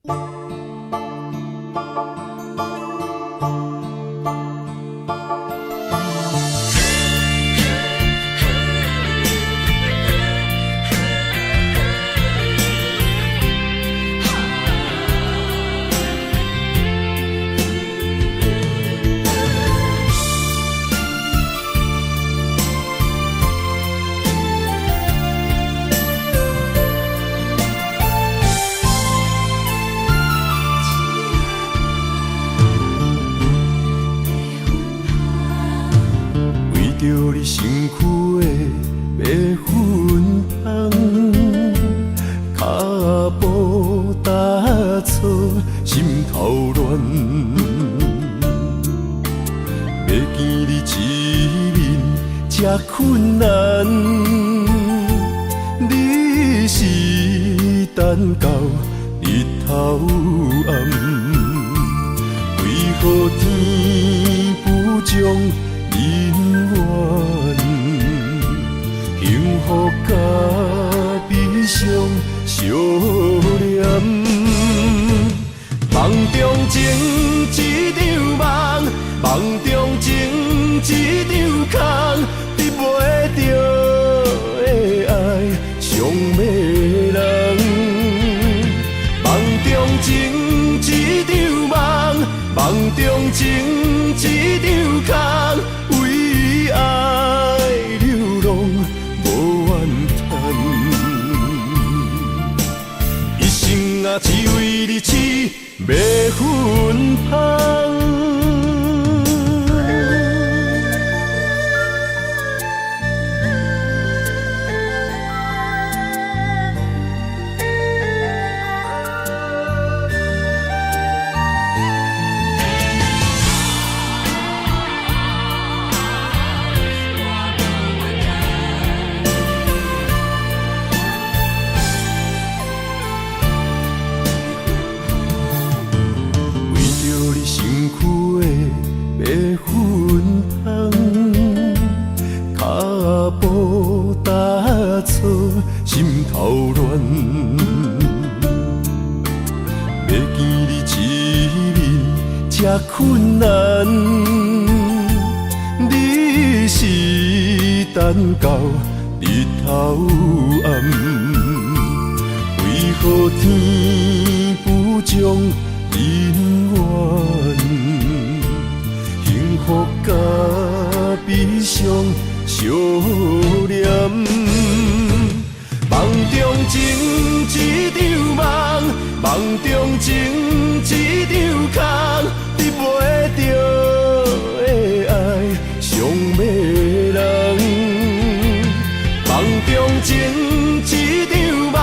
為著你身軀的白粉香，跤步踏錯，心頭亂。欲見你一面這困難，你是等到日頭暗，為何天不將人怨，幸福佮悲傷相連。夢中情一場夢，夢中情一場空，得袂著的愛傷迷人。夢中情一場夢，夢中情一場空，為愛流浪無怨嘆。一生啊，只為你痴迷芬芳。為著你身軀的白粉香，跤步踏錯，心頭亂。欲見你一面這困難，你是等到日頭暗，為何天不將人怨？幸福佮悲傷相連。夢中情一場夢，夢中情一場空，得袂著的愛傷迷人。夢中情一場夢，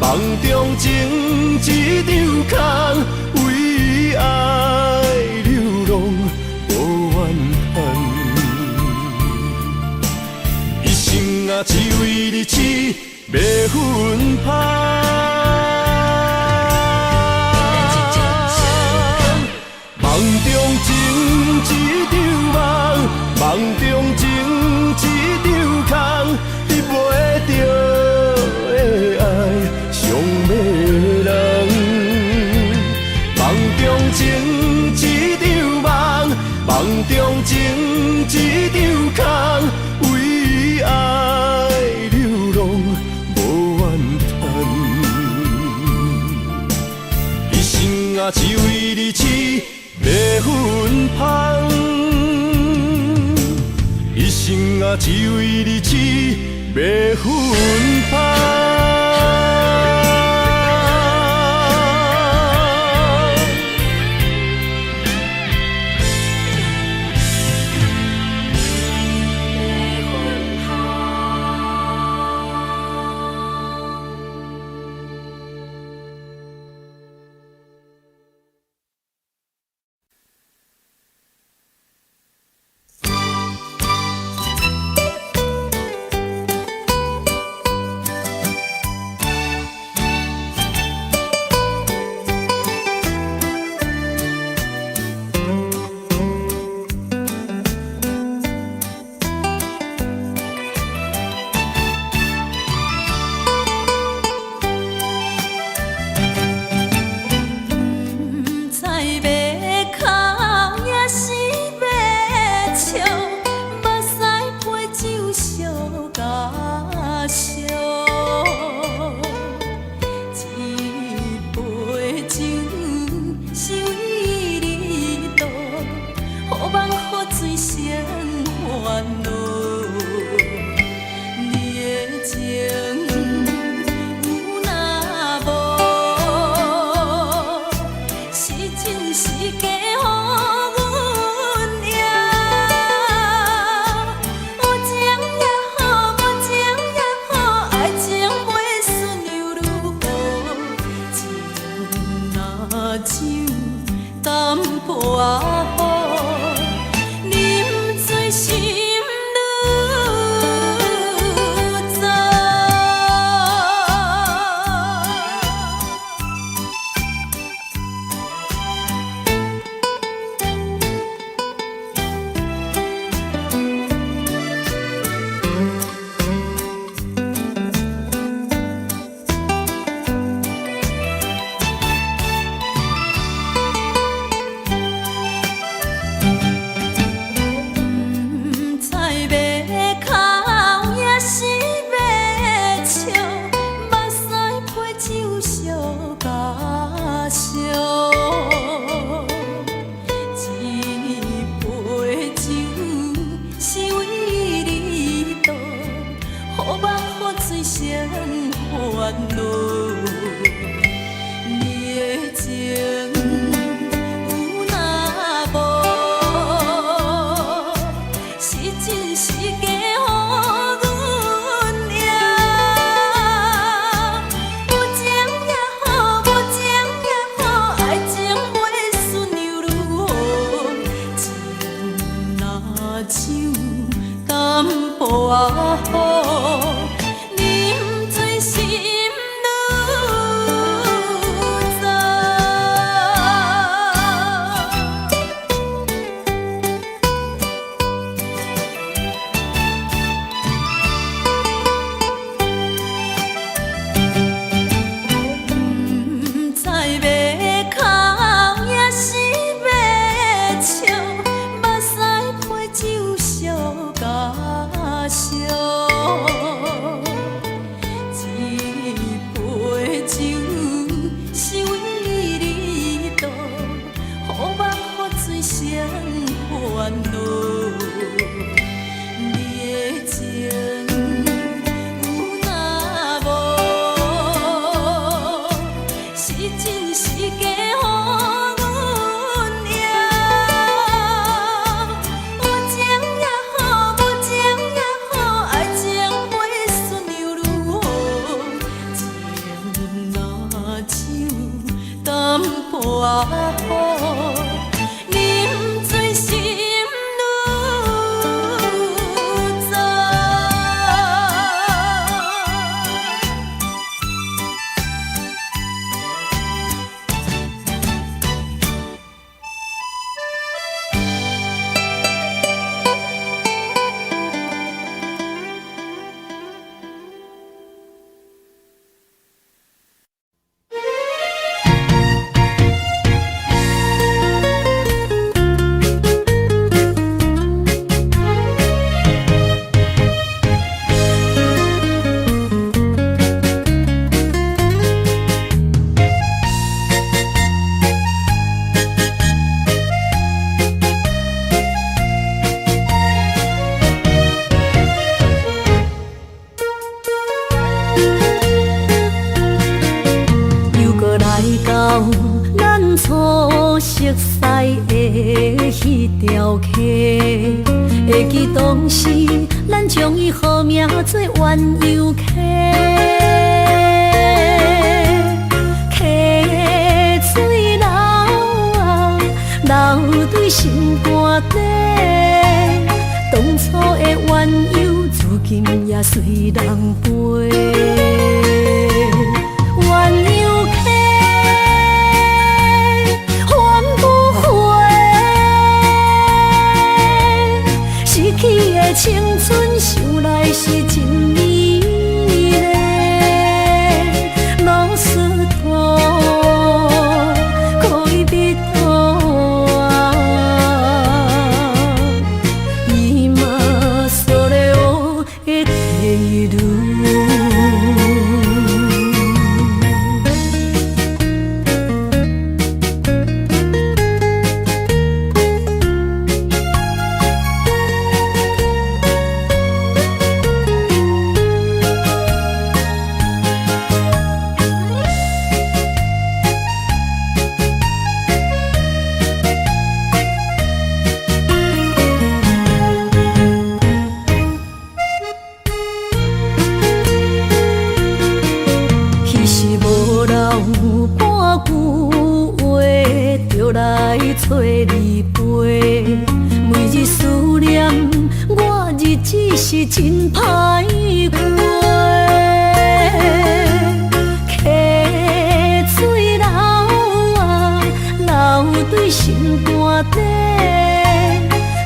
夢中情一場空，為愛流浪無怨嘆。一生啊，只為你痴迷芬芳。夢中情一場夢，夢中情一場空，得袂著的愛傷迷人。夢中情一場夢，夢中情一場空，為愛流浪無怨嘆。一生啊，只為你痴迷芬芳。一生啊，只為你痴迷芬芳。水生煩惱。你的情有若無，是真是假，予阮贏。有情也好，無情也好，愛情袂輸牛如雨，情若像淡薄仔雨，啉醉心愈早。毋知欲哭抑是欲笑，目屎批酒烧甲烧。這杯酒是為你倒，予夢予醉生煩惱。你的情有若無，是真是假，予阮贏。有情也好，無情也好，愛情袂輸牛如雨，情若像淡薄仔雨，啉醉心愈早。又閣來到咱初熟似的彼條溪，會記當時咱將伊號名做鴛鴦溪。溪水流啊，流對心肝底，當初的鴛鴦，如今也隨人飛。鴛鴦溪，還不回，失去的青春，想來是真美麗。ロスト戀人は今それを得ている。彼時無留半句話，就來揣你飛。每日思念，我日子是真歹過。溪水流啊，流對心肝底，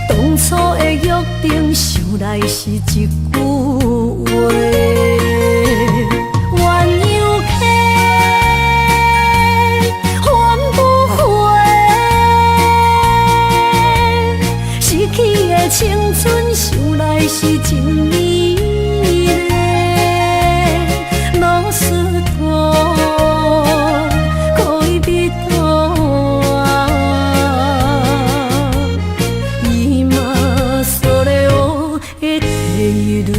當初的約定，想來是一句話。鴛鴦溪，還不回，失去的青春，想來是真美麗。ロスト戀人は今それを得ている。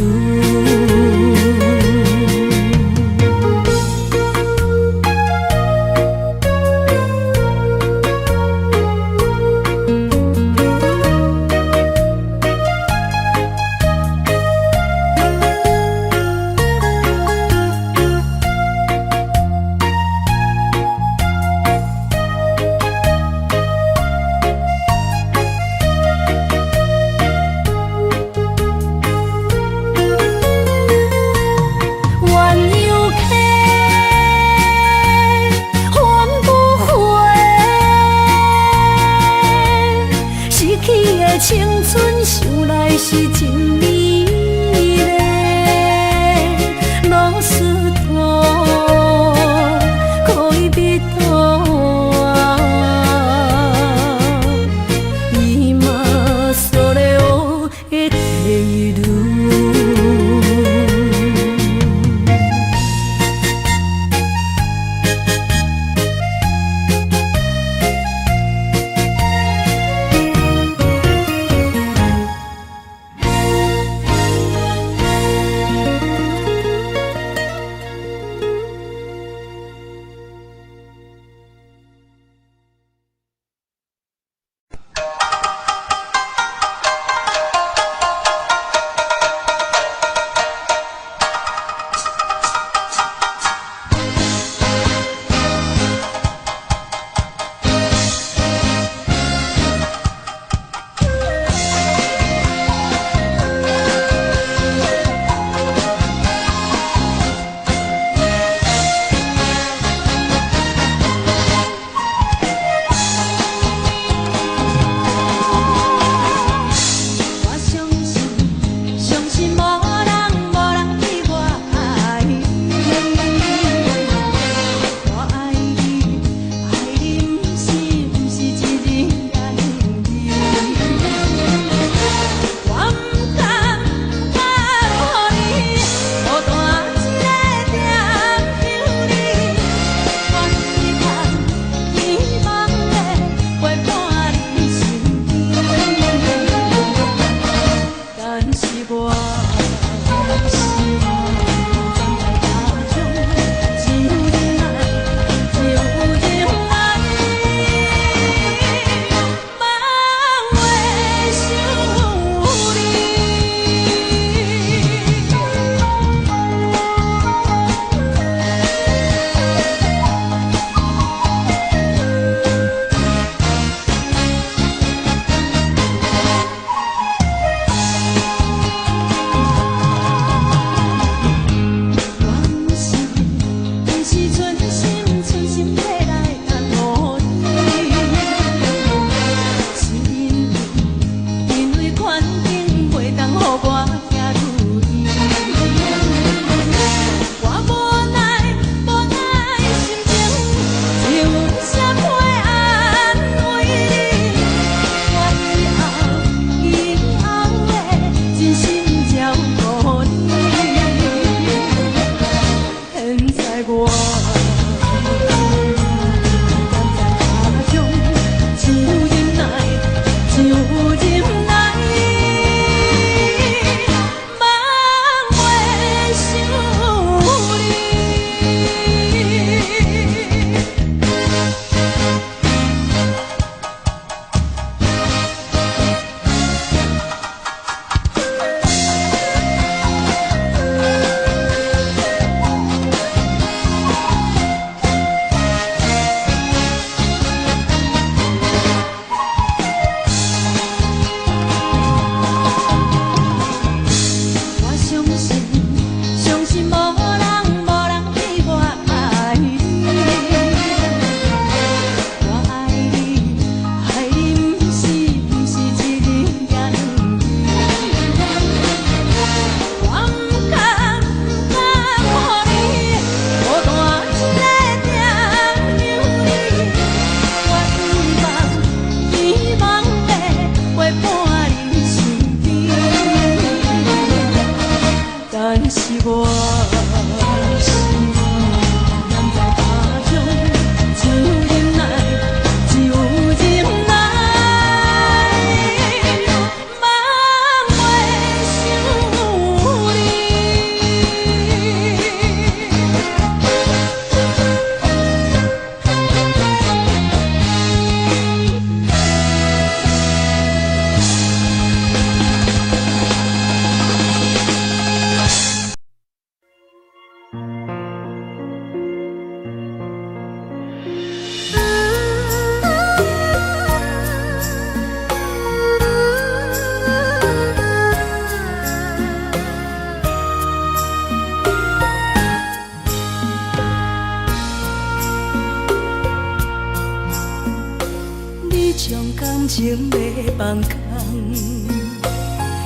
感情欲放空，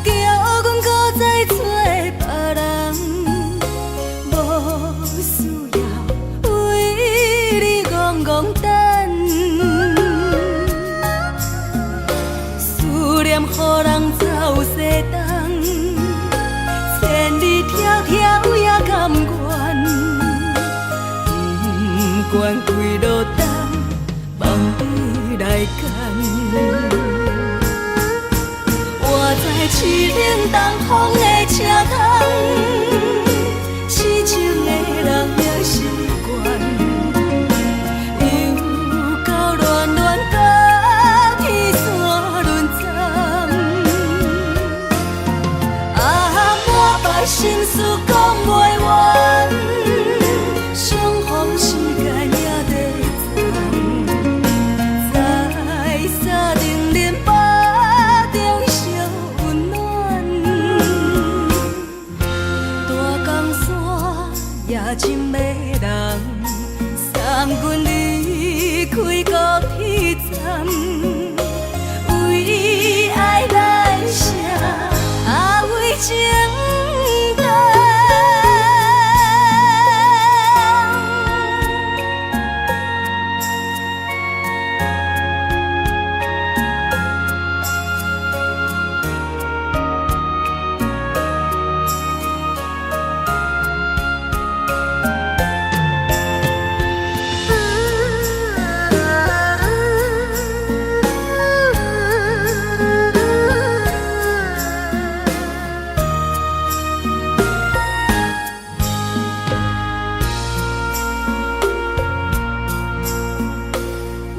叫阮搁再找别人，无需要为你戆戆等，思念予人走西东，千里迢迢也甘愿，不管几落冬，望你来牵。我知凄冷东风的车窗，痴情的人也习惯，又到恋恋甲天山轮转，啊，满腹心事讲袂完，相逢时间也短暂，在三重林腹中相温暖，大江山也真迷人，送阮离开高铁站，为爱来写，啊为情等。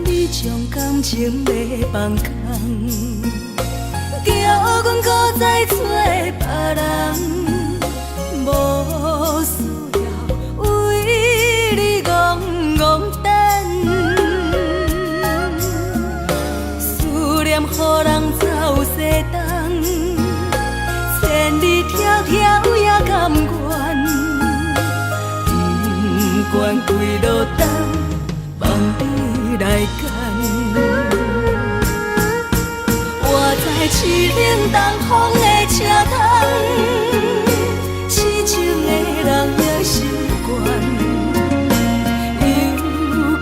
你將感情欲放空，叫阮搁再找別人，無需要為你戆戆等，思念予人走西東，千里迢迢也甘願，不管幾落冬，望你來牽。我在凄冷東風的車窗，痴情的人也習慣，又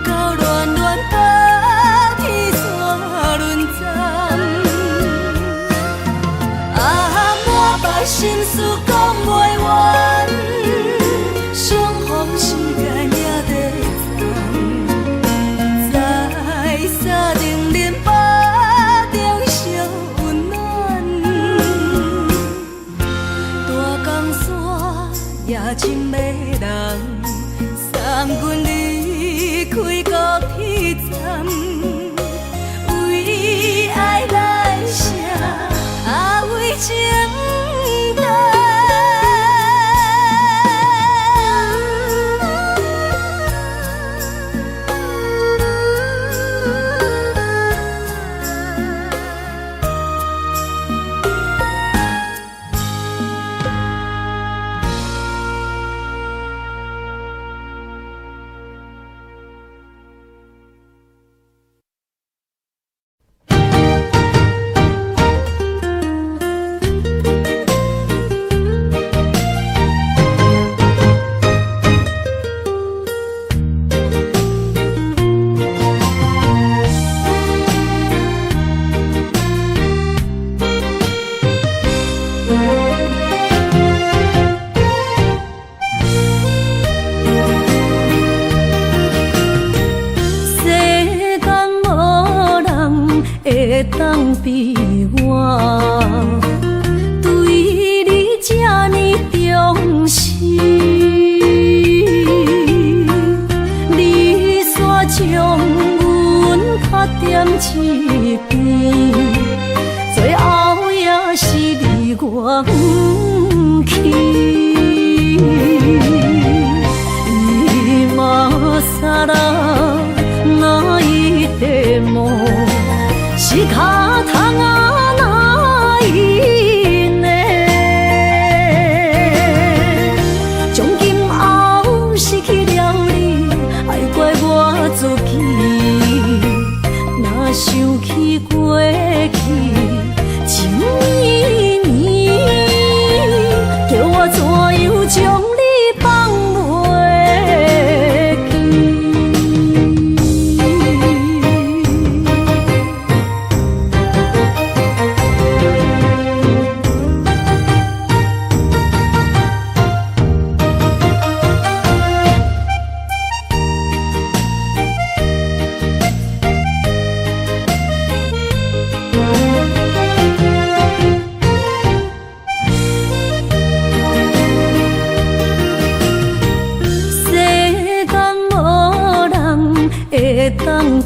到戀戀甲天山輪轉，啊，滿腹心事講袂完，相逢時間也短暫，在三重林腹中相溫暖，大江山也真迷人，送阮離開高鐵站，為愛來寫，啊為情等。世間無人會當比我，對你這呢重視。你煞將阮拍踮一邊，最後也是離我遠去。今更泣いても仕方がない。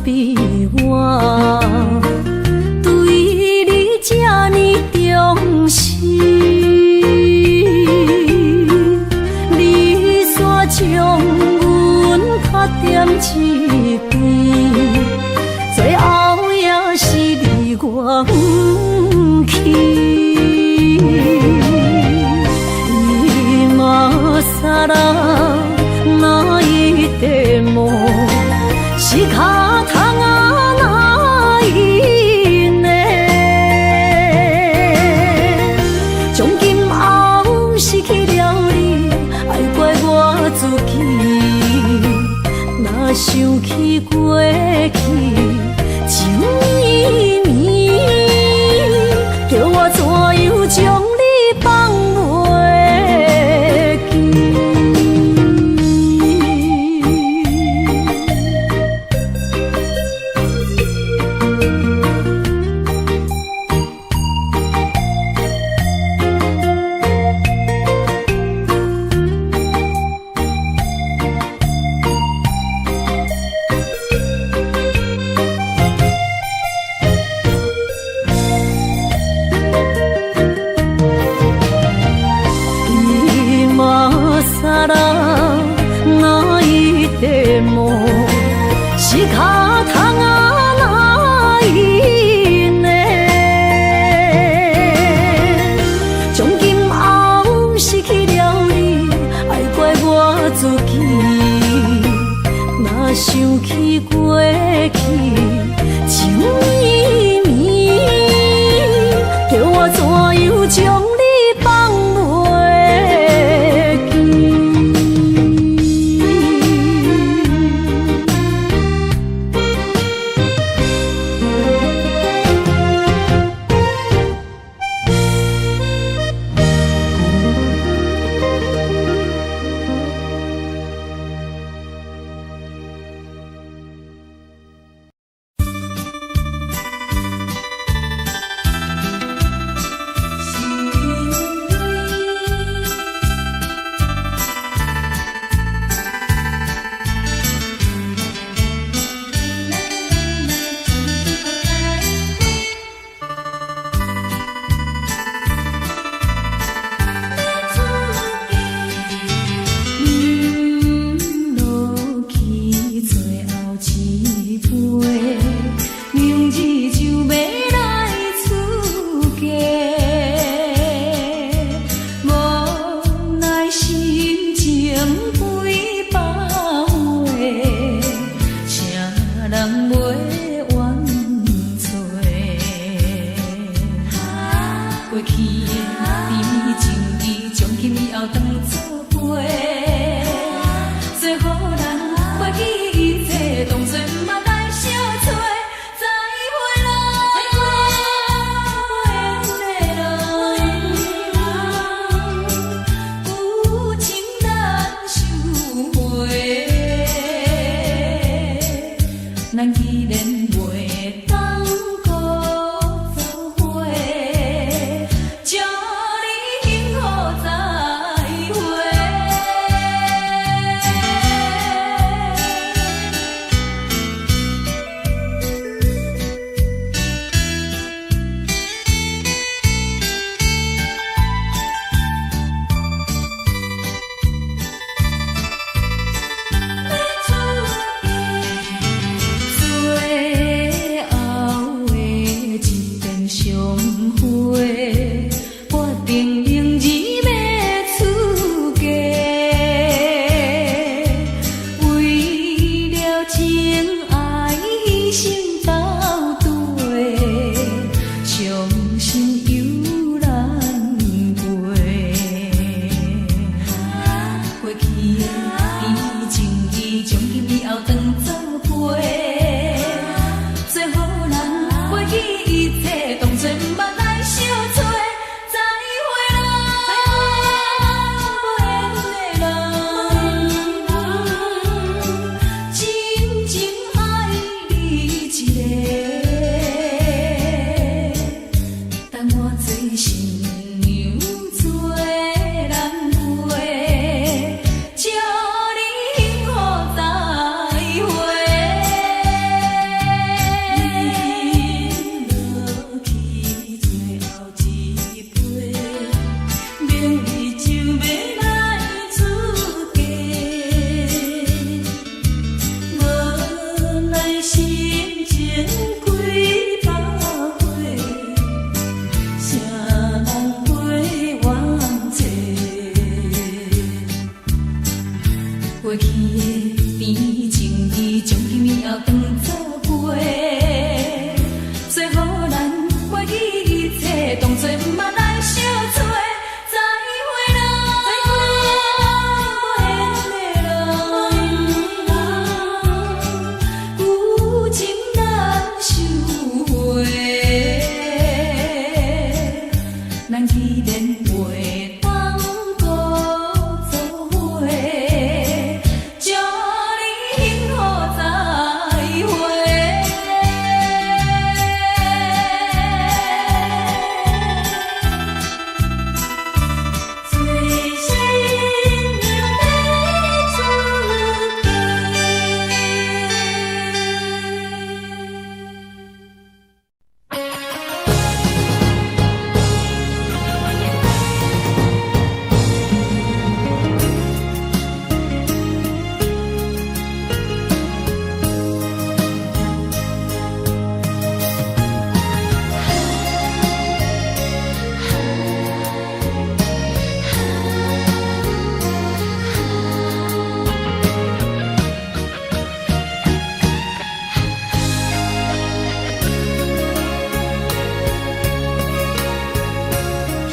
比我對你這呢重視？你煞將阮拍踮一邊，最後也是離我遠去。今更泣いても仕方がないね。從今後失去了你，愛怪我自己。若想起過去情綿綿，叫我怎樣將你放袂記？今更泣いても仕方がないね。從今後失去了你，愛怪我自己。若想起過去情綿綿，叫我怎樣將你放袂記？饮落去最後一杯，明日就欲來出嫁，無奈心情幾百回，誰人袂怨罪？過去的甜蜜情誼，從今以後當作陪。做予人袂記一切，當作毋捌來相揣。再會啦，無緣的人，舊情難收回。咱既然袂當閣做伙，祝你幸福再會。最後的一遍相會，決定明日欲出嫁。為了情愛犧牲斗地，傷心猶難過。過去的甜蜜情誼，從今以後當作陪。做予人袂記一切，當作毋捌來相揣。再會啦，無緣的人，真情愛你一個，等我做新娘做人陪，祝你幸福再會。過去的甜情意，從今以後當作陪。做予咱袂記一切，當作毋捌來相找。再會啦，無緣的人，舊情難收回。咱既然袂當閣做伙，祝你幸福再會。做新娘欲出嫁。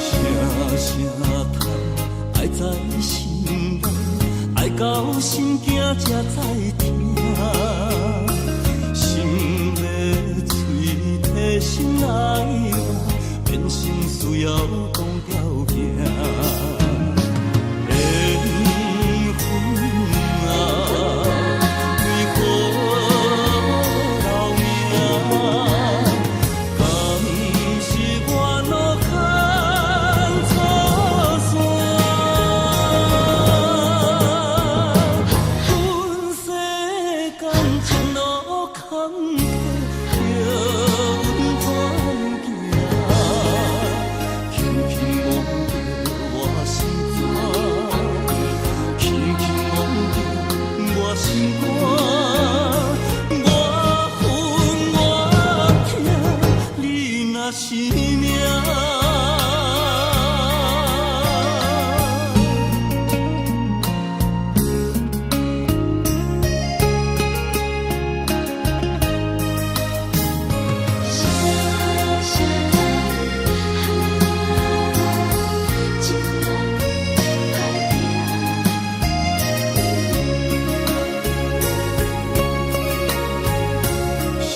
聲聲嘆，愛在心內，愛到心驚才知疼。心欲喙提心內話，變成需要講條件。緣分啊，為何留名？敢是我路牽錯線？阮世間情路坎坷，叫阮怎行？輕輕摸著我心肝，輕輕摸著我心肝。我恨我疼，你若是命。聲聲嘆，情人歹拼。聲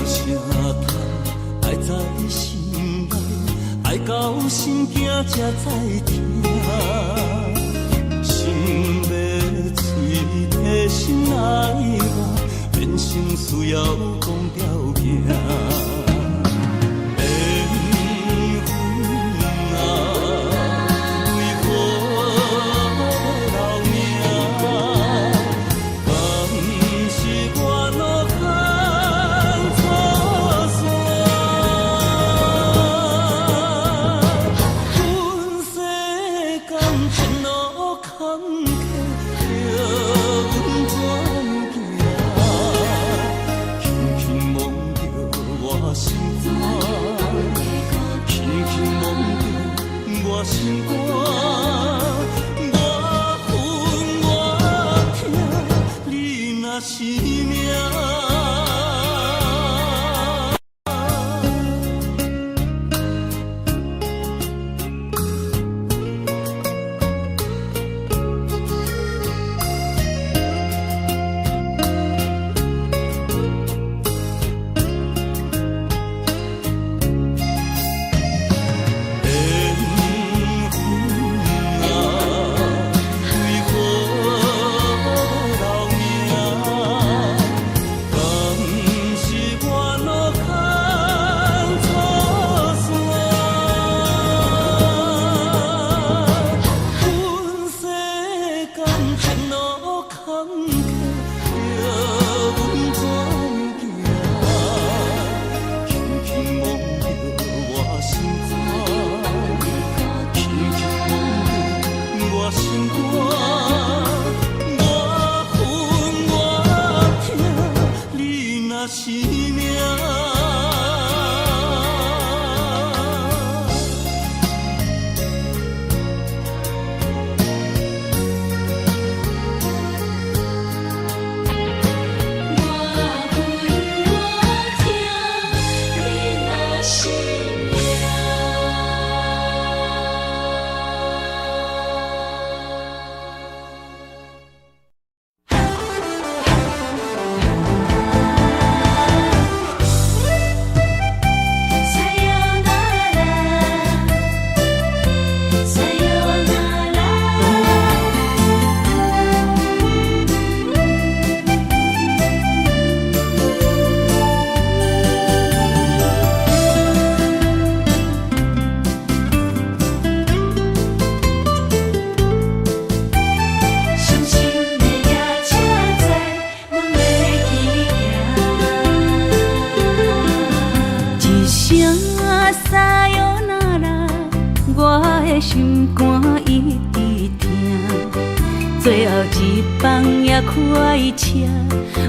聲嘆，愛在心內，愛到心驚才知疼。心欲喙提心內話，變成需要講條件。緣分啊，為何留名？敢是我路牽錯線？阮世間情路坎坷，叫阮怎行？輕輕摸著我心肝，輕輕摸著我心肝。我恨我疼，你若是命。緣分啊，為何留名？敢是我路牽錯線？阮世間情路坎坷，叫阮怎行？輕輕摸著我心肝，輕輕摸著我心肝。我恨我疼，你若是命。放也快车，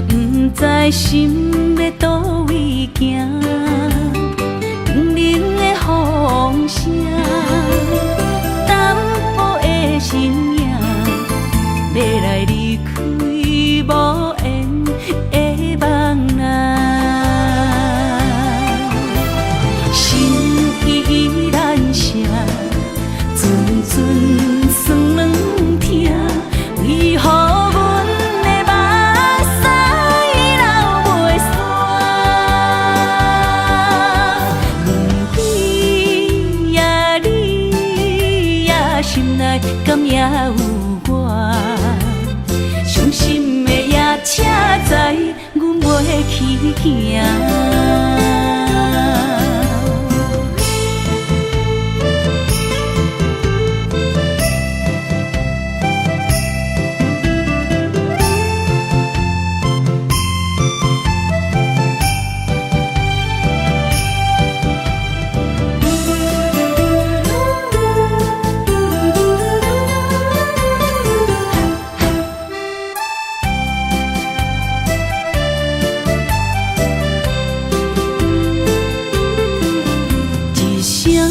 毋知心欲佗位行。叮铃的风声，淡薄的身影，欲来离开无缘的梦啊。心意难舍，阵阵酸软疼，为何阮的目屎流袂煞？问你呀你呀，心内敢也有我？伤心的夜车载阮袂去行。一声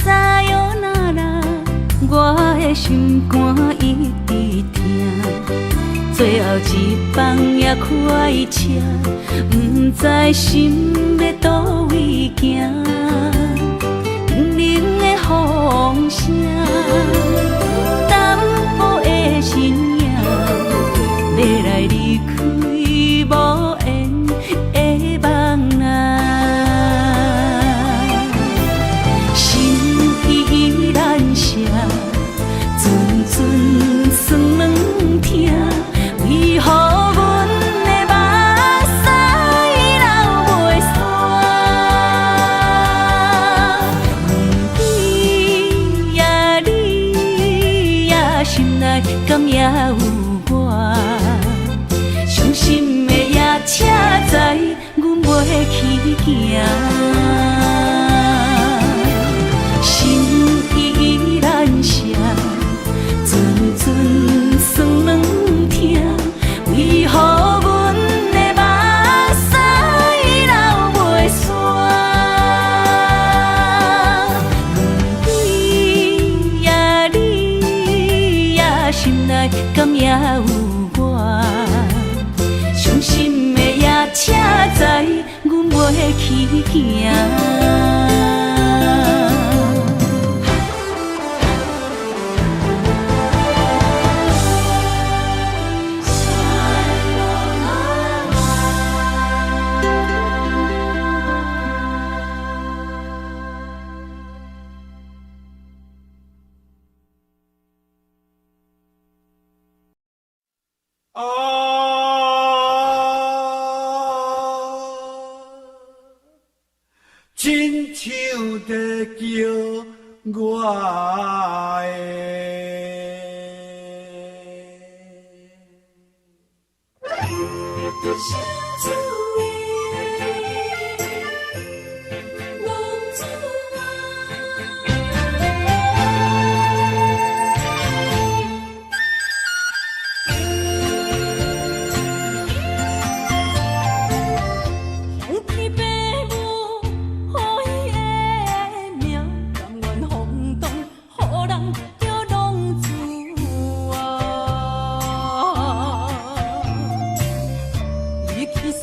さよなら，我的心肝一直疼。最後一班也快車，毋知心欲佗位行。叮铃的風聲，淡薄的身影，欲來離開無緣的夢啊。心意難捨，陣陣酸軟疼，為何阮的目屎流袂煞？問你呀你呀，心內敢也有我？傷心的夜車載阮袂去行。心意難捨，陣陣酸軟疼，為何阮的目屎流袂煞？問你呀你呀，心內敢也有我？傷心的夜車載阮袂去行。啊，親像在叫我的。天白母予伊的名，甘愿风动，予人叫浪子啊。伊去思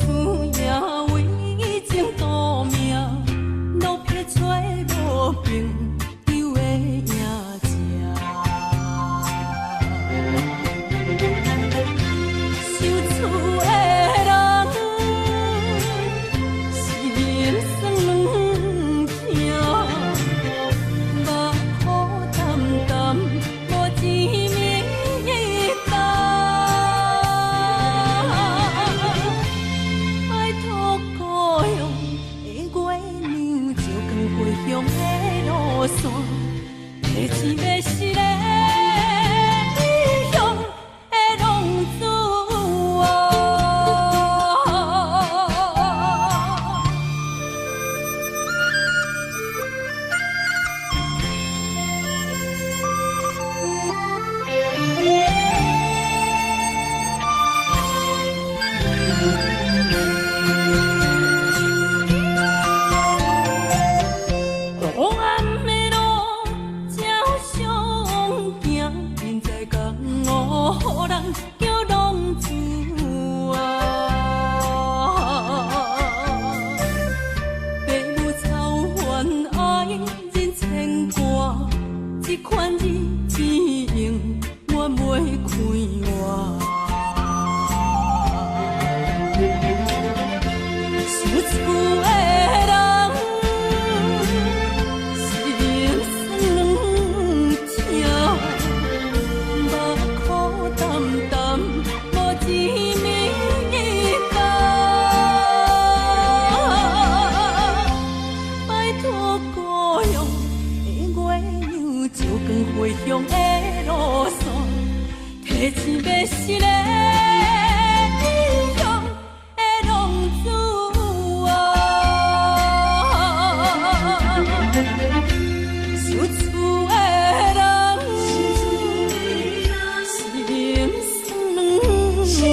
疼，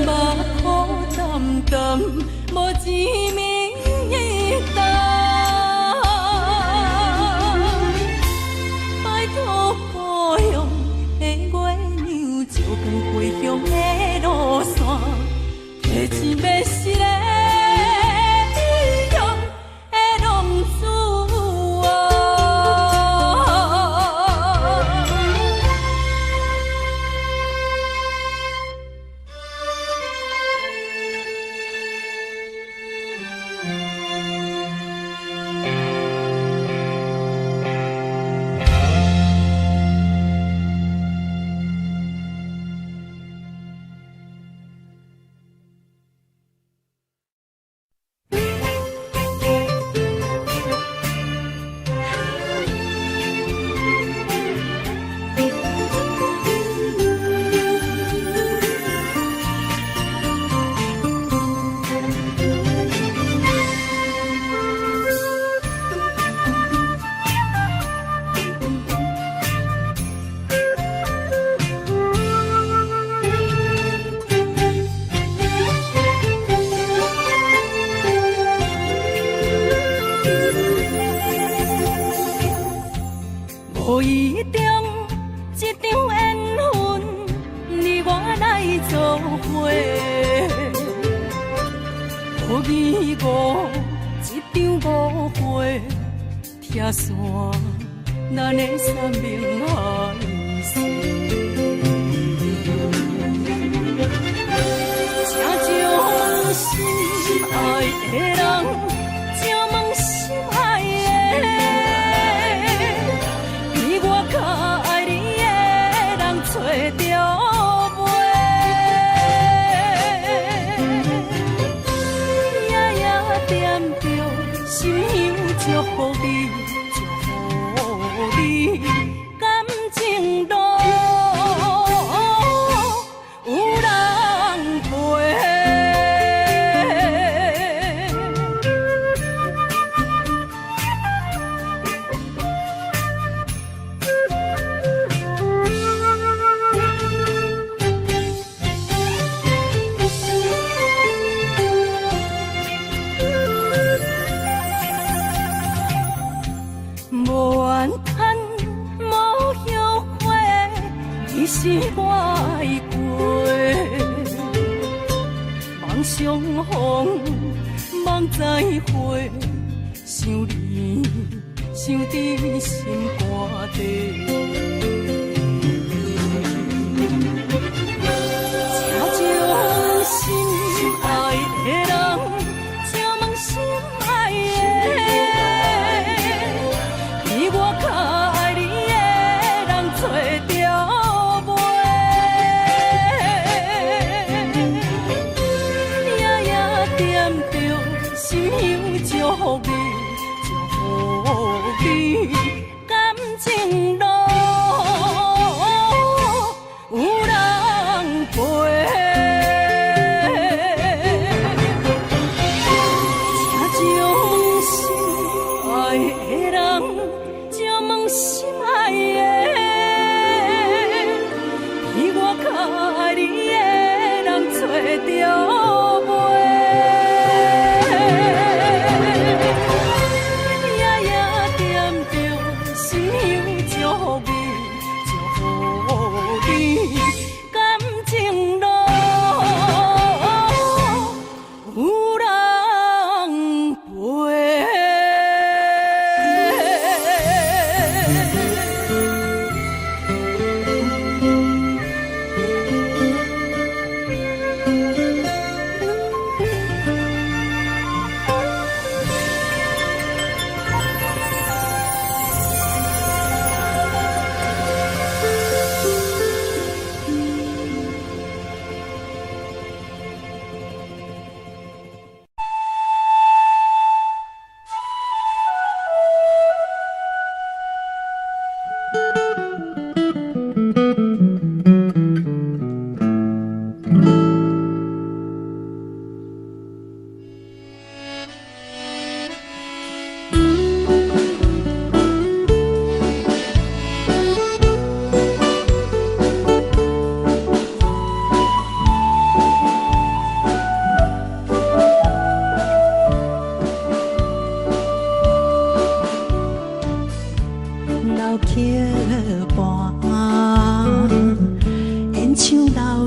目苦澹澹，無一暝冬。拜託故鄉的月娘，照光歸鄉的路線，提一欲死的異鄉的浪子啊！無意中一場緣分，你我來做伙。無義無一場誤會，拆散咱的山盟海誓。請借問心愛的人，請問心愛的，比我較愛你的人揣著袂？夜夜惦著心香祝福你，祝福你，感情路有人陪。無怨嘆，無後悔，你是我愛過。望相逢，望再會，想你，想佇心肝底。請將心愛的人，請問心愛的，比我較愛你的人揣著袂？夜夜惦著心香祝福你，祝福你，感情路有人陪。請將心愛的人，請問心愛的，比我較愛你的人揣著袂？夜夜惦著心香祝福你，祝福你，感情路有人陪。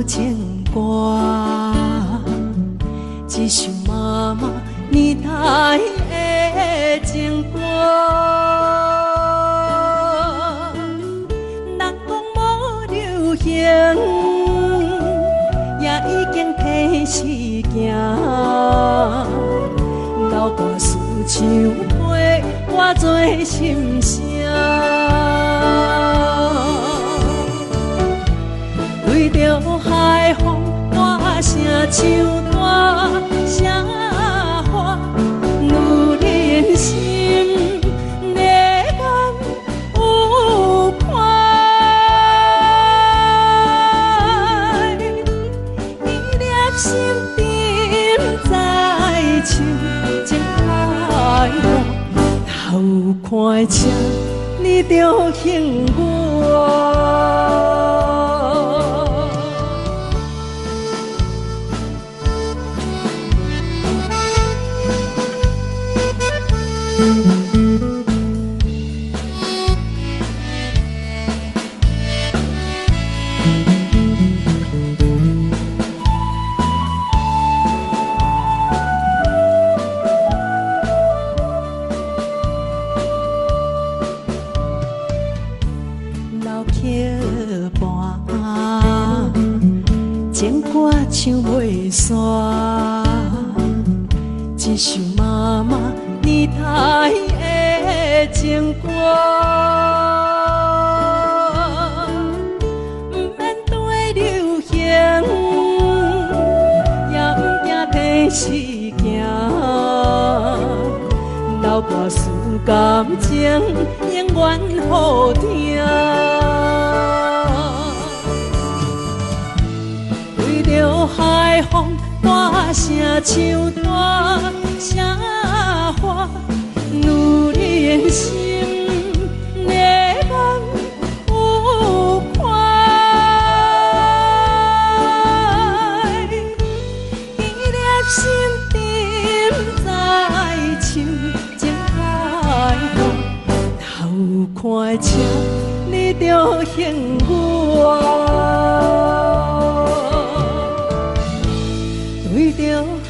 情歌，一首妈妈年代的情歌。人讲无流行，也已经提时行。老歌词唱陪我做心声。对著海风大声唱大声喊，女人心的敢有看？伊粒心沉在深情海岸，头看车，你著还我。老曲伴，情歌唱袂煞，一首妈妈年代的情歌，毋免对流行，也毋惊提时行，老歌词感情永远好听。对著海风大声唱大声喊，女人心的敢有看？伊粒心沉在深情海岸，头看车，你著还我。对著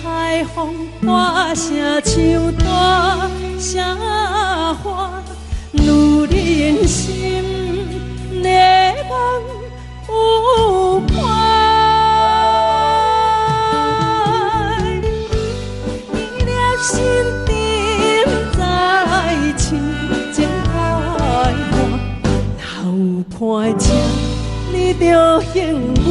海风大声唱大声喊，女人心的敢有看？伊粒心沉在深情海岸，头看车，你著还我。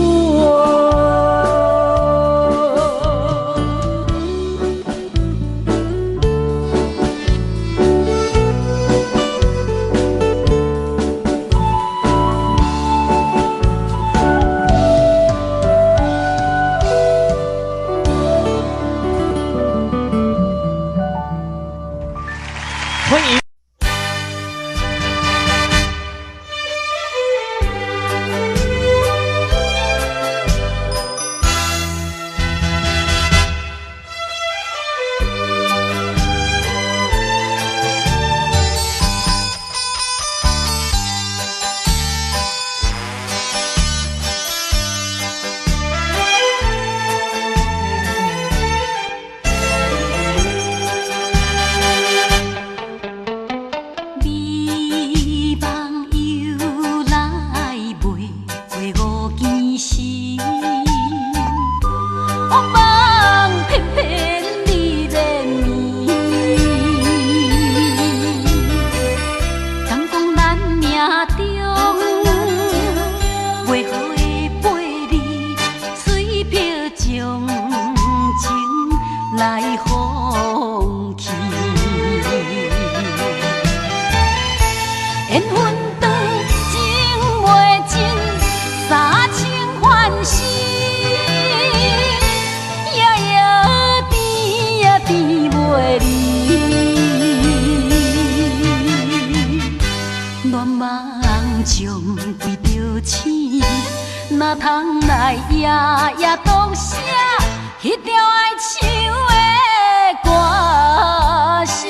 欢迎。美梦由来袂过五更时，恶梦翩翩你连绵。敢讲咱命中袂好的八字，随凭将情来放弃。缘分长，情袂尽，三生还死，夜夜甜也甜袂离。恋梦中为著醒，哪通来夜夜独写彼条爱唱的歌词？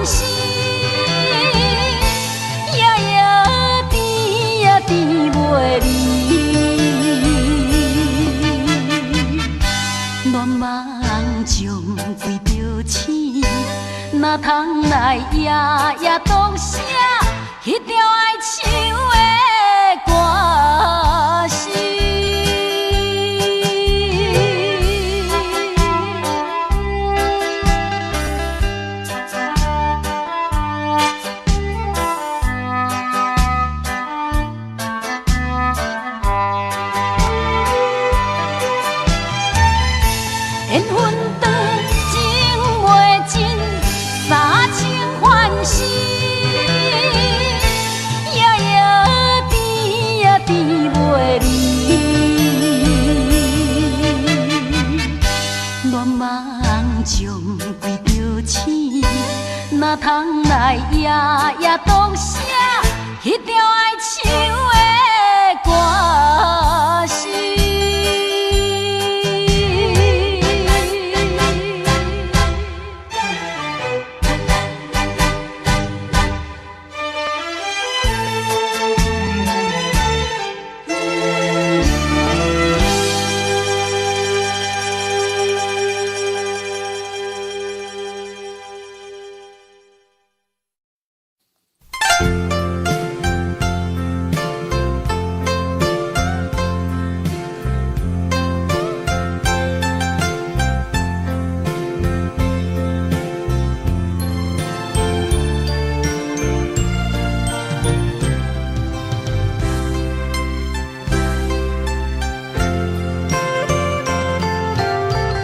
心，夜夜甜呀甜袂离。恋梦中规著醒，哪通来夜夜独写彼条爱唱的歌词？缘分长，情袂尽，三生烦心。夜夜甜呀甜袂离。恋梦中规著醒，哪通来夜夜独写彼条爱唱的歌词？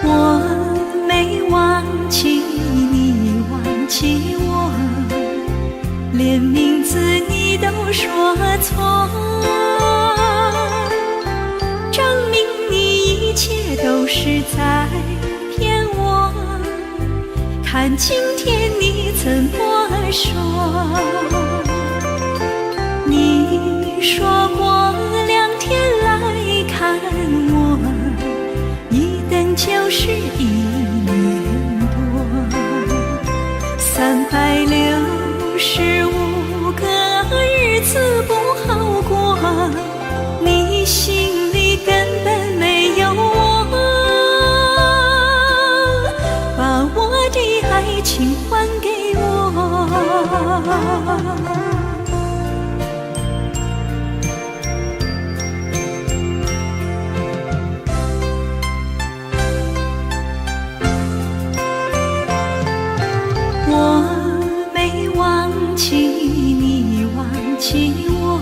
我没忘记你，忘记我，连名字你都說錯，證明你一切都是在騙我。看今天你怎麼說？你說過2天來看我，一等就是1年多，365個日子不好過，你心裡根本沒有我，把我的愛情還給我。我沒忘記你，忘記我，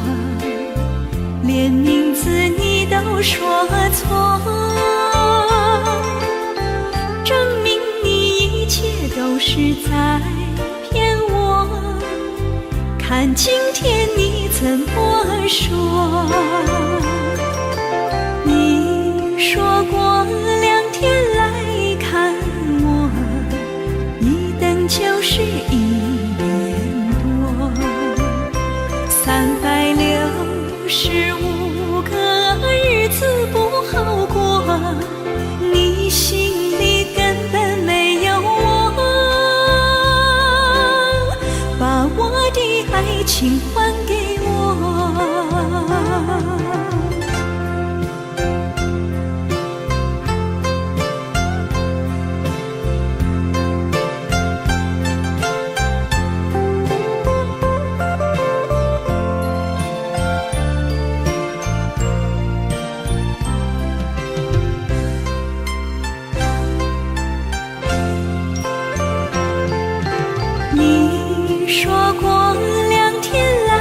連名字你都說錯，證明你一切都是在騙我。看今天你怎麼說？你說過2天來看我，一等就是1年多，365個日子不好過，你心裡根本沒有我，把我的愛情還給我。你說過2天來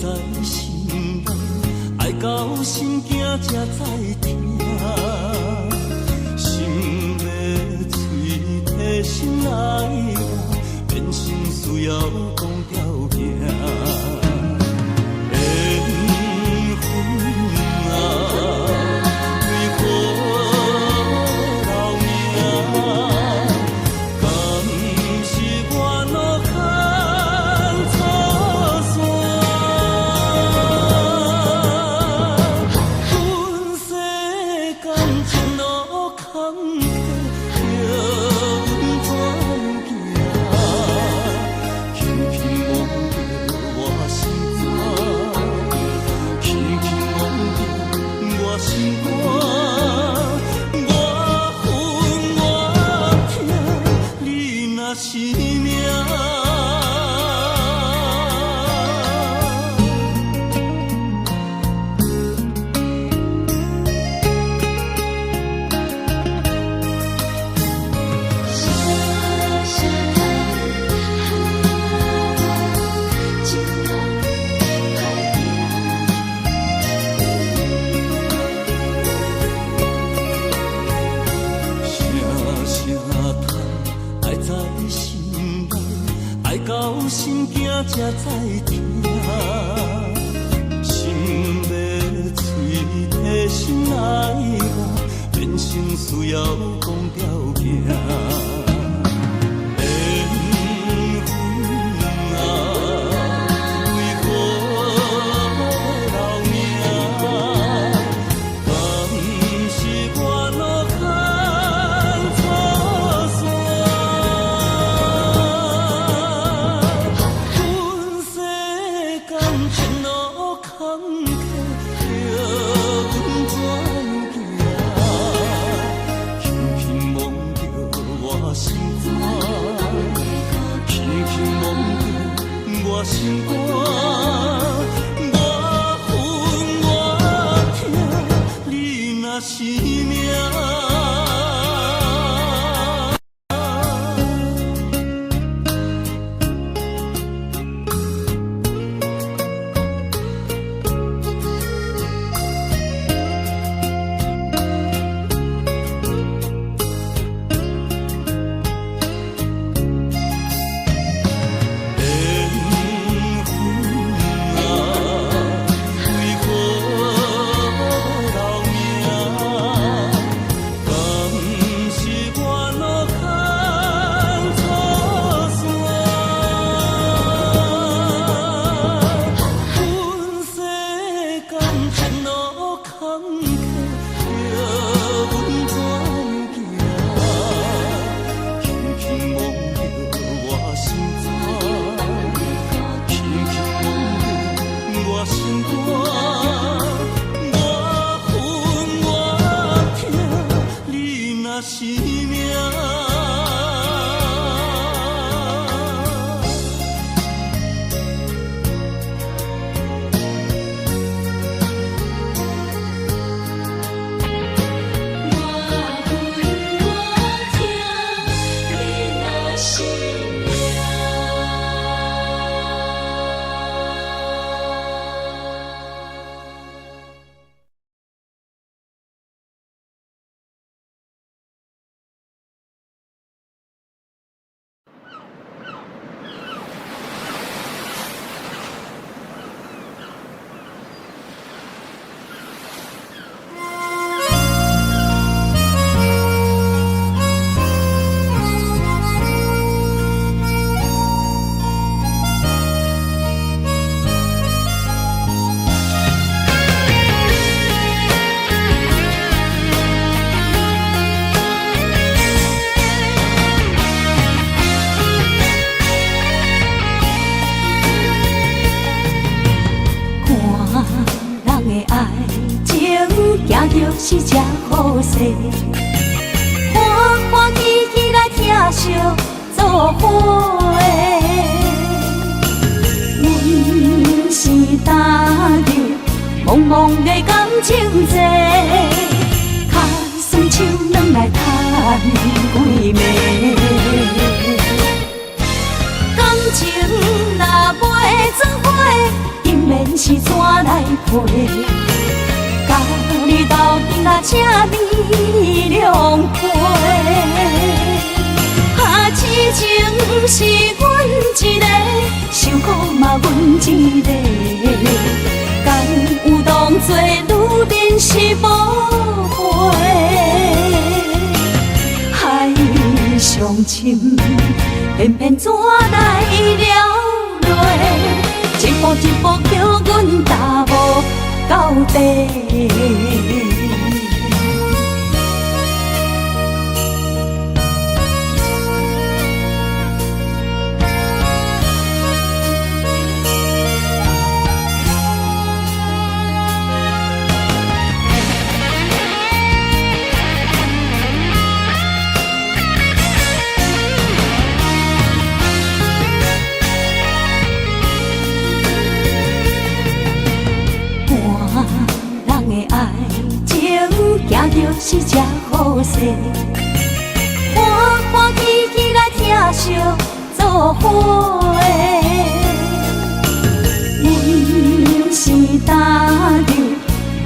在心內，愛到心驚才知疼。心欲喙提心愛我，變成需要講條件。緣分啊，為何留名？敢是我路牽錯線？阮世感情路坎坷，叫阮怎行？轻轻摸著我心肝，轻轻摸著我心肝，我恨我疼，你若是命。声声叹，情路歹行。声声叹，愛在心內，愛到心驚才知疼。心欲喙提心愛我，變成需要講條件。緣分啊，為何留名？敢是我路牽錯線？阮世感情路坎坷，叫阮怎行？轻轻摸著我心肝，轻轻摸著我心肝，我恨我疼，你若是命。緣分啊，為何留名？敢是我路牽錯線？阮世感情路坎坷，叫阮怎行？轻轻摸著我心肝，轻轻摸著我心肝，我恨我疼，你若是命。我恨我疼，你若是命。看人的愛情行著是這好勢，歡歡喜喜來疼惜做伙。阮是踏入茫茫的感情債，跤酸手軟來趁幾暝。感情若袂做伙，不免免是怎來陪？佮你鬥陣啊，這呢兩回。啊，痴情是阮一个，受苦嘛阮一个。敢有當作女人是寶貝？海上深，偏偏怎來了淚？一步一步叫阮踏無到底。行著是這好勢，歡歡喜喜來疼惜做伙。阮是踏入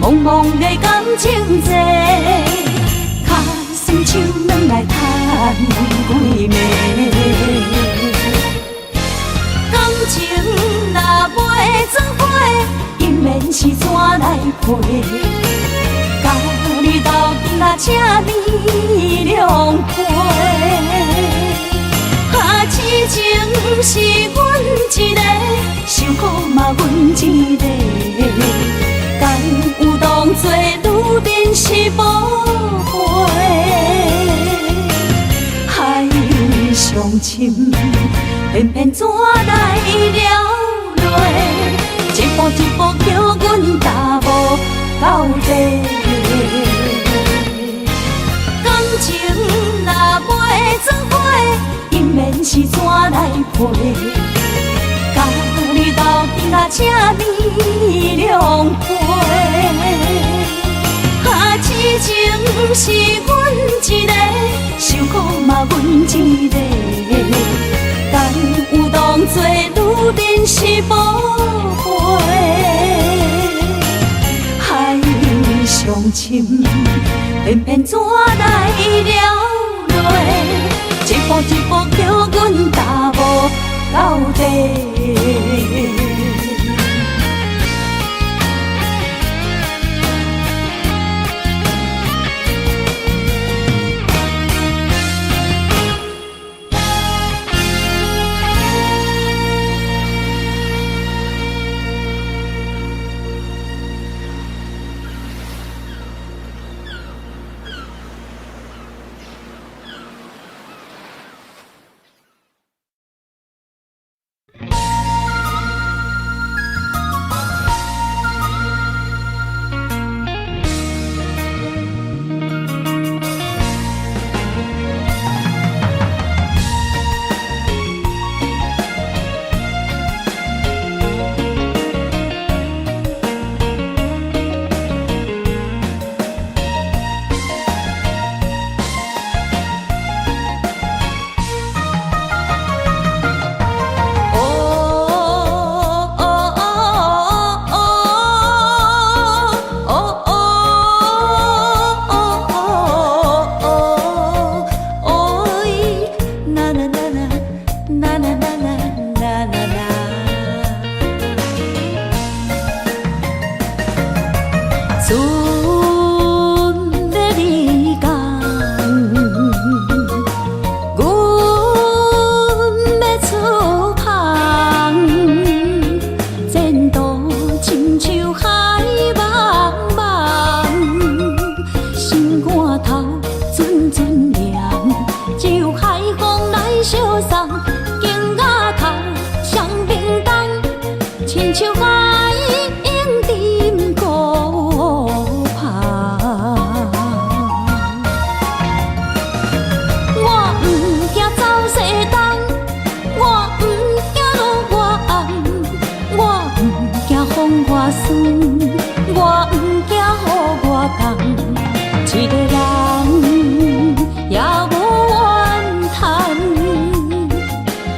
茫茫的感情債，跤酸手軟來趁幾暝。感情若袂做伙，姻緣是怎來陪？佮你鬥陣啊，這呢兩回。啊，痴情是阮一个，受苦嘛阮一个。敢有當作女人是寶貝？海上深，偏偏怎來了淚？一步一步叫阮踏無到底。感情若袂做伙，姻緣是怎來陪？佮你鬥陣啊，這呢兩回。啊，痴情是阮一个，受苦嘛阮一个。敢有當作女人是寶貝？海上深，偏偏怎來了淚？一步一步叫阮踏無到底。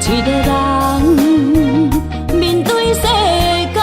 一個人面對世間。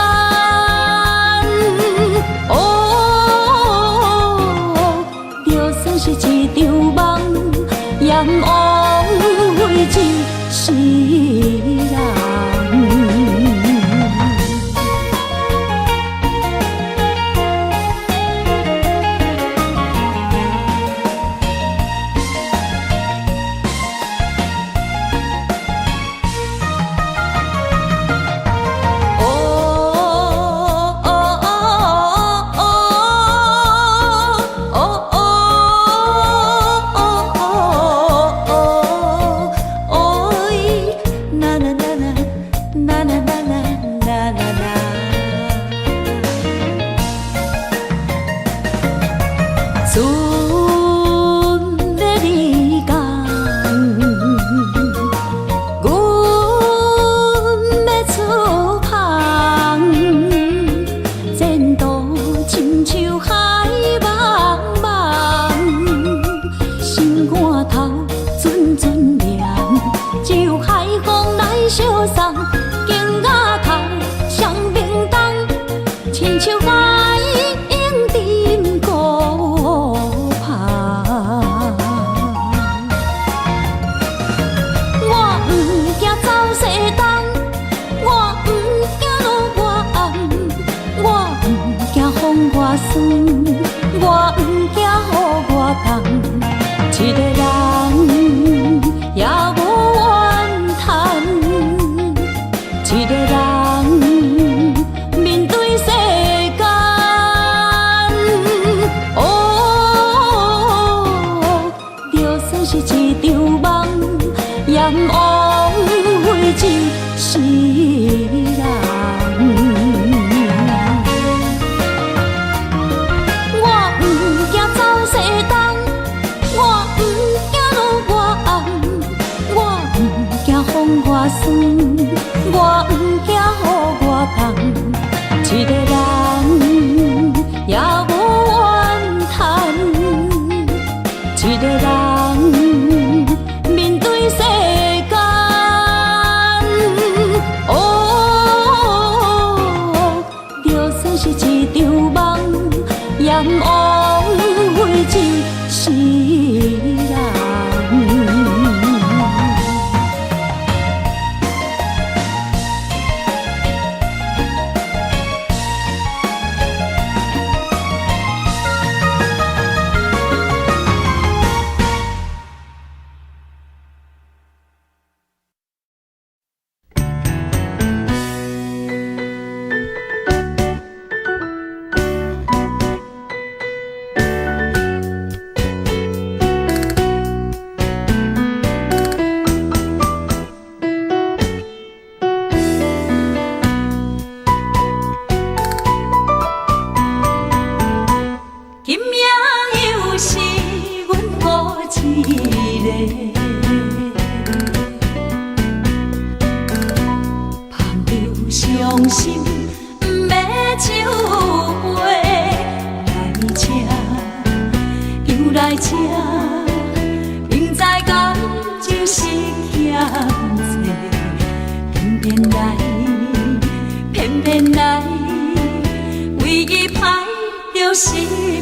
著十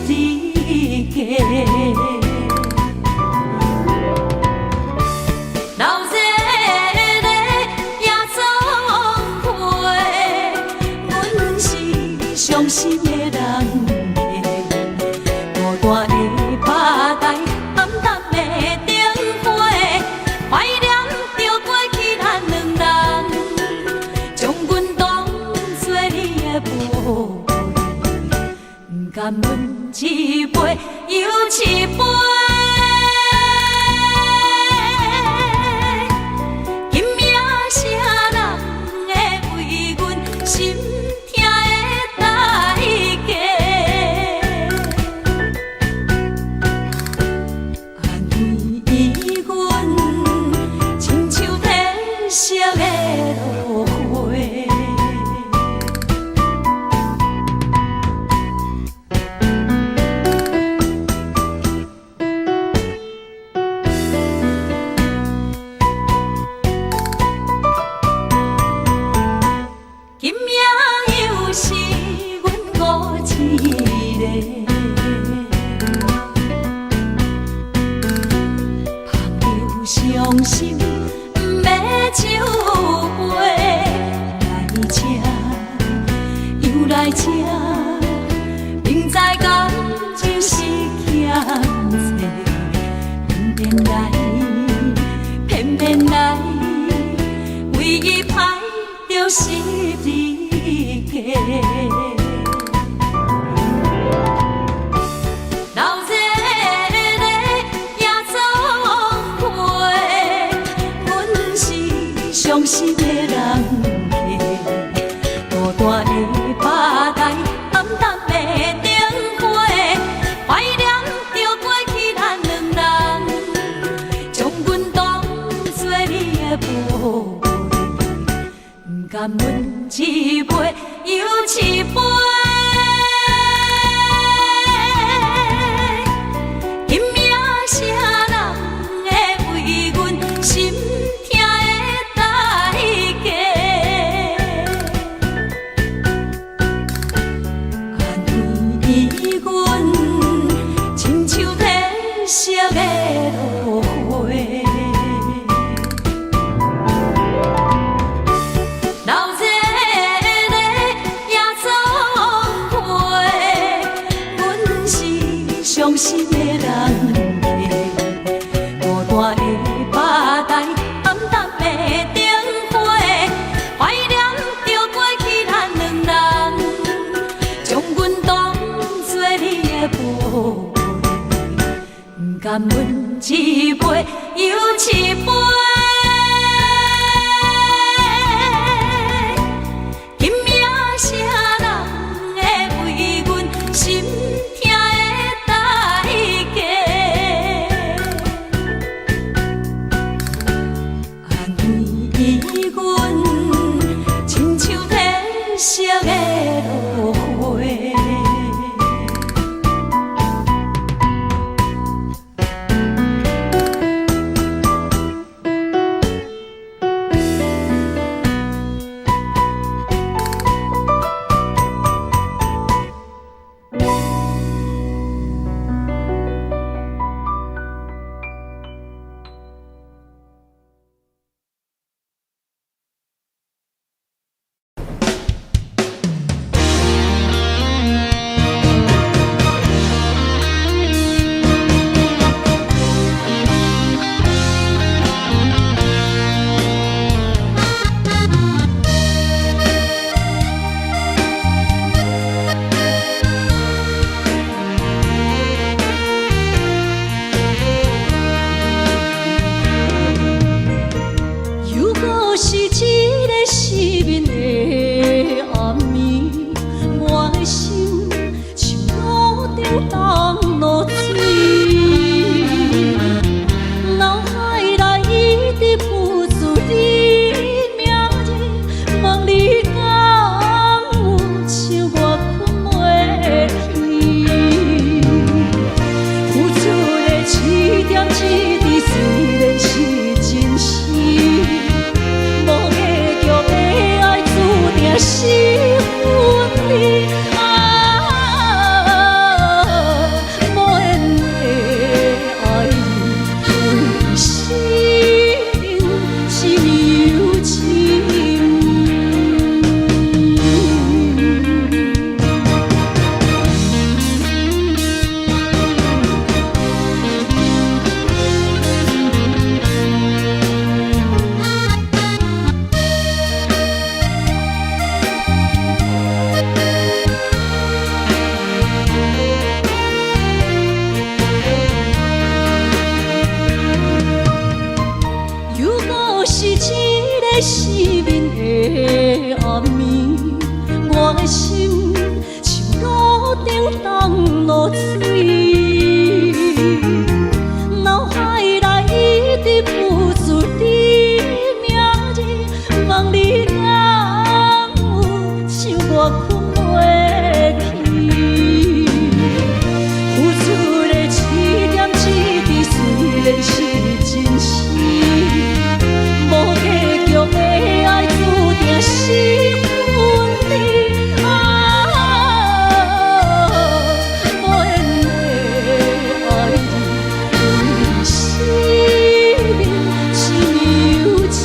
字架。流熱的耶穌會，阮是傷心的人客，孤單的吧台，暗淡的燈火，懷念著過去咱兩人，將阮當作你的寶貝，毋甘阮一杯又一杯。今夜啥人會為阮心疼的代價？安慰阮，親像褪色的落花。今夜又是阮孤一个，捧著傷心的酒杯，來這又來這，明知感情是欠債，偏偏來，偏偏來，為伊歹著十字架。流熱的耶穌會，阮是傷心的人客，孤單的吧台，暗淡的燈火，懷念著過去咱兩人，將阮當作你的寶貝，毋甘阮一杯又一杯。今夜啥人會為阮心疼的代價？安慰阮，親像褪色的落花。流熱的耶穌會，阮是傷心的人客，孤單的吧台，暗淡的燈火，懷念著過去咱兩人，將阮當作你的寶貝，毋甘阮一杯又一杯。今夜啥人會為阮心疼的代價？安慰阮，親像褪色的落花。的心，像路顶东落水。脑海内一直浮出你名字，梦里敢有想我睏袂去。付出的一點一滴，雖然是真實，無結局的愛注定是分離。啊，無緣的愛你，對生命一暝又一暝。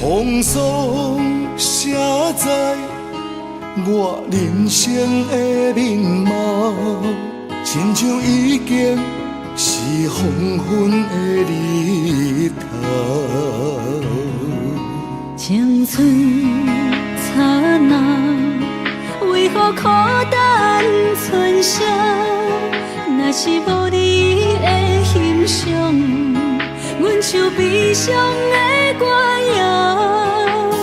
風霜寫在我人生的面貌，親像已經是黃昏的日頭。青春燦爛，為何苦等春宵？若是無你的欣賞，阮像悲傷的歌謠。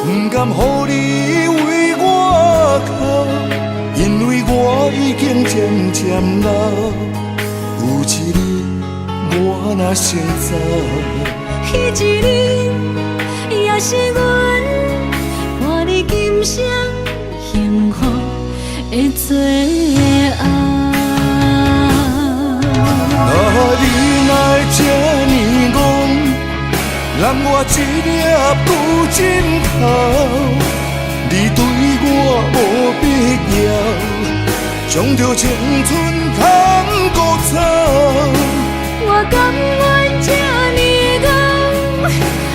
不甘予你為我哭，因為我已經漸漸老。有一日我若先走，彼一日也是阮伴你今生幸福的最後。啊，你哪會這呢戇，揽我一粒舊枕頭，你對我無必要，將著青春牵孤走。我甘願這呢戇，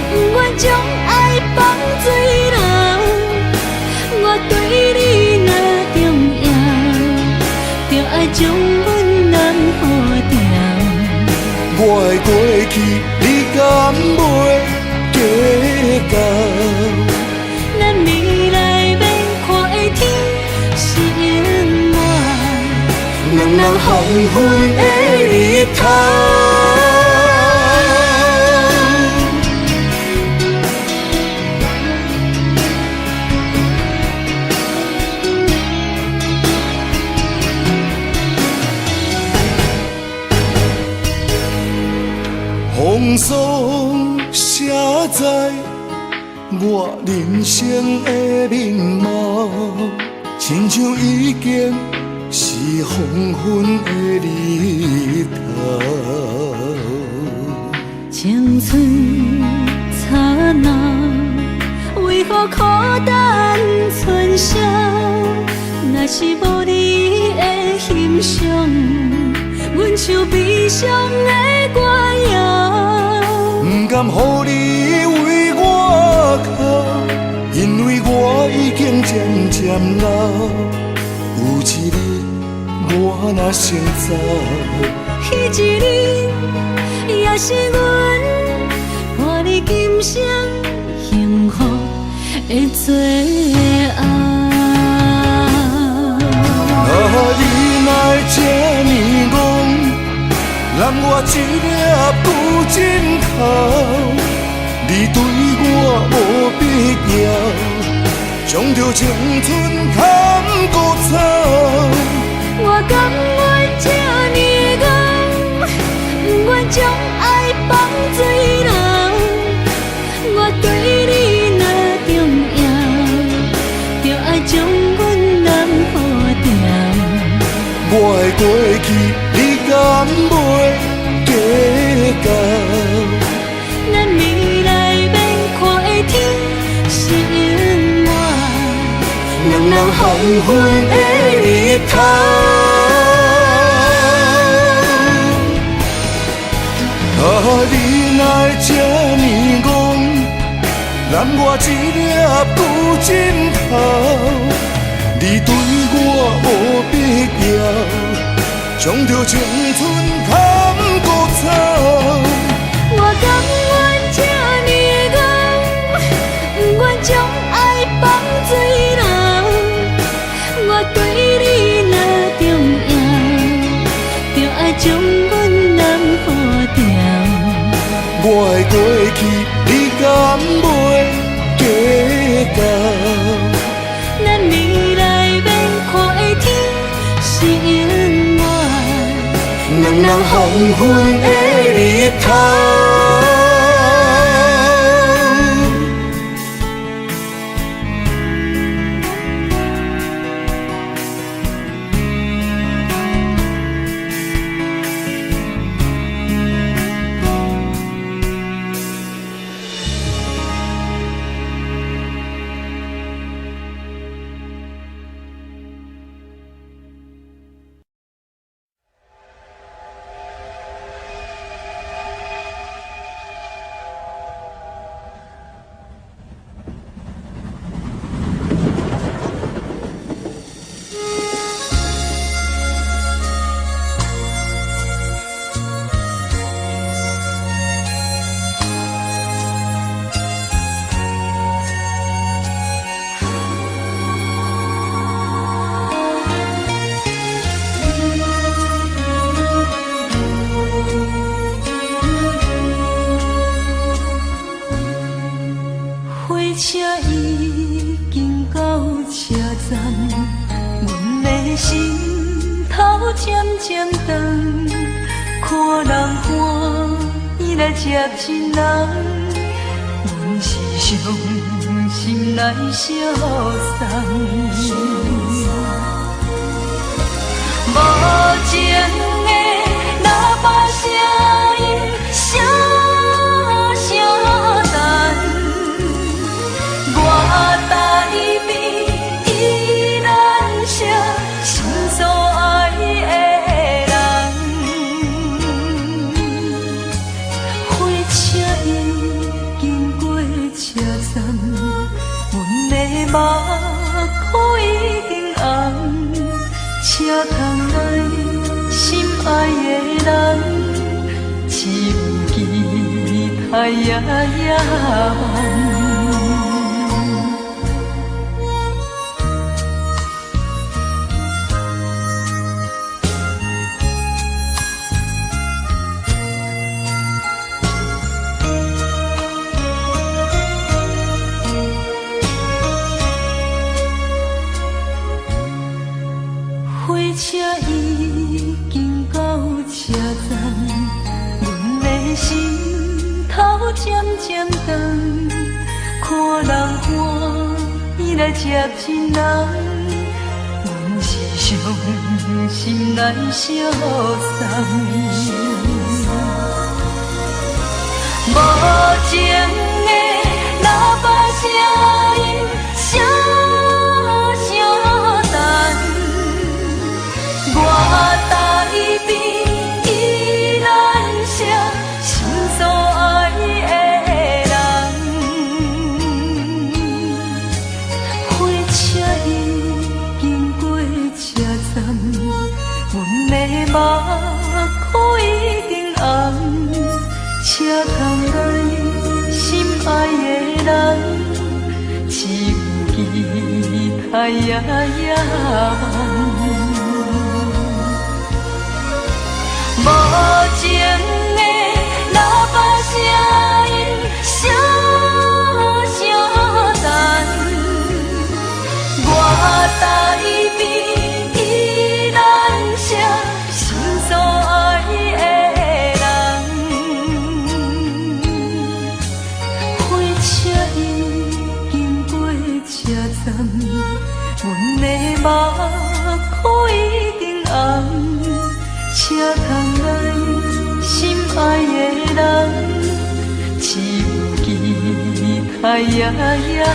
不願將愛放水流。我對你若重要，就愛將阮攬好牢。我的過去，你敢袂計較？咱未來欲看的天是永遠，兩人黃昏的日頭。風霜寫在我人生的面貌，親像已經是黃昏的日頭。青春燦爛，為何苦等春宵？若是無你的欣賞，阮像悲傷的歌謠。不甘予你為我哭，因為我已經漸漸老。有一日我若先走，彼一日也是阮伴你今生幸福的最後。啊，你哪會這呢戇，攬我一粒舊枕頭，你對我無必要，將著青春牵孤走。我甘願這呢戇，不願將愛放水流。我對你若重要，就愛將阮攬好牢。我的過去，你敢袂計較？咱未來欲看的天是永遠，兩人黃昏的日頭。一粒舊枕頭，你對我無必要，將著青春砍孤草。我甘願這呢會怣，不願將愛放水流。我對你若重要，就愛將阮南破掉。我的過去，你敢袂計較？咱未來欲看的天是永遠，兩人黃昏的日頭。火車已經到車站，阮的心頭漸漸長，看人歡喜來接親人，阮是傷心來相送。無情的喇叭聲音，聲聲等。我台邊依然是心所愛的人。火車已經過車站，阮的目眶已經紅，車窗內心愛的人，只有期待夜夜梦。火車已經到車站，阮的心頭漸漸長，看人歡喜來接親人，阮是傷心來相送。無情的喇叭聲音，聲聲等。我台邊依然是心所愛的人。火車已經過車站，阮的目眶已經紅，車窗內心愛的人，只有期待夜夜梦。無情的喇叭聲音，聲聲等。我台邊依然是心所愛的人。火車已經過車站，阮的目眶已經紅，車窗內心愛的人，只有期待夜夜夢。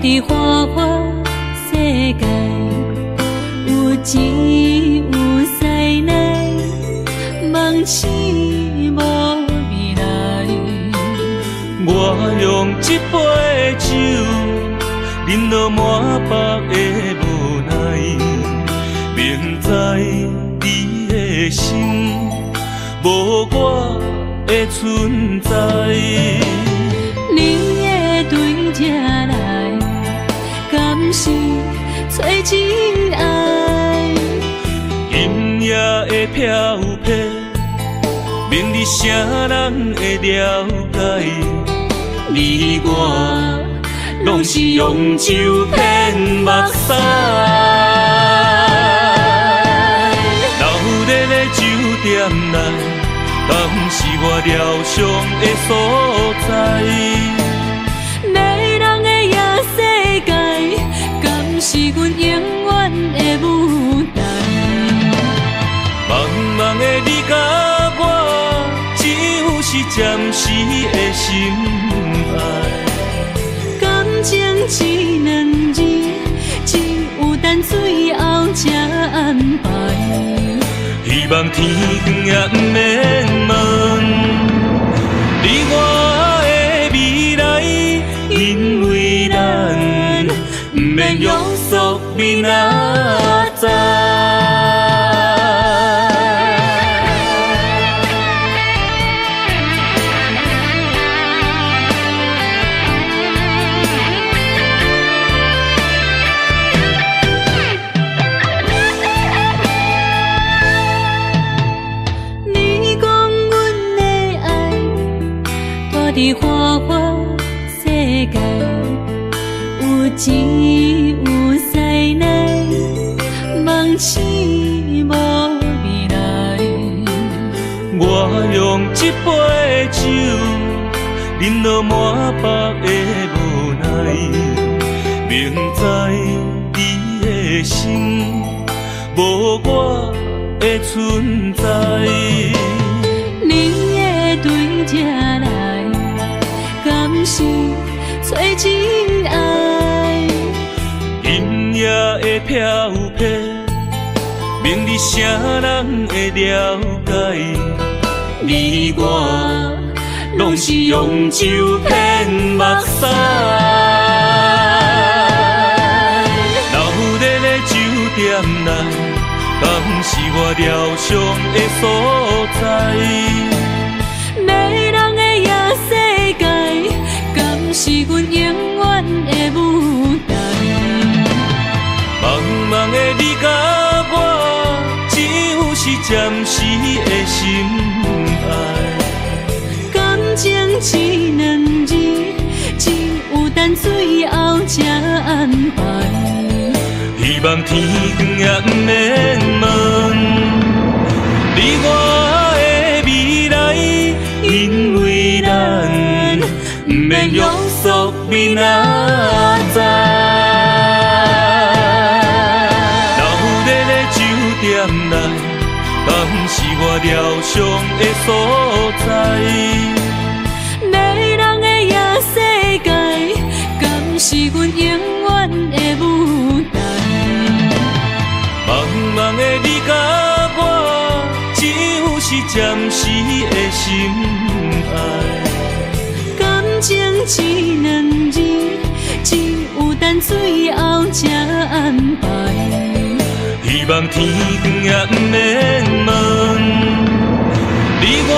佇花花世界，有錢有勢內，夢醒無未來。我用這杯酒，飲落滿腹的無奈，明知你的心無我的存在。你會對這來，敢是揣真愛？今夜的飄泊，明日啥人會了解？你我攏是用酒騙目屎。鬧熱的酒店內，敢是我療傷的所在？迷人的夜世界，敢是阮永遠的舞台？茫茫的你佮我，只有是暫時的心愛。感情這兩字，只有等最後才安排。希望天光也毋免問你我的未來，因為咱毋免約束明仔載。你講阮的愛，蹛佇花花世界，有錢有勢內，夢醒無未來。我用這杯酒，飲落滿腹的無奈，明知你的心無我的存在。你會對這來，敢是揣真愛？今夜的飄泊，明日啥人會了解？你我攏是用酒騙目屎。鬧熱的酒店內，敢是我療傷的所在？迷人的夜世界，敢是阮永遠的舞台？茫茫的你佮我，只有是暫時的心愛。感情這兩字，只有等最後才安排。希望天光也毋免問你我的未來，因為咱毋免約束明仔載。鬧熱的酒店內，敢是我療傷的所在？迷人的夜世界，敢是阮永遠的舞台？茫茫的你佮我，只有是暫時的心愛。感情這兩字，只有等最後才安排。希望天光也毋免問你我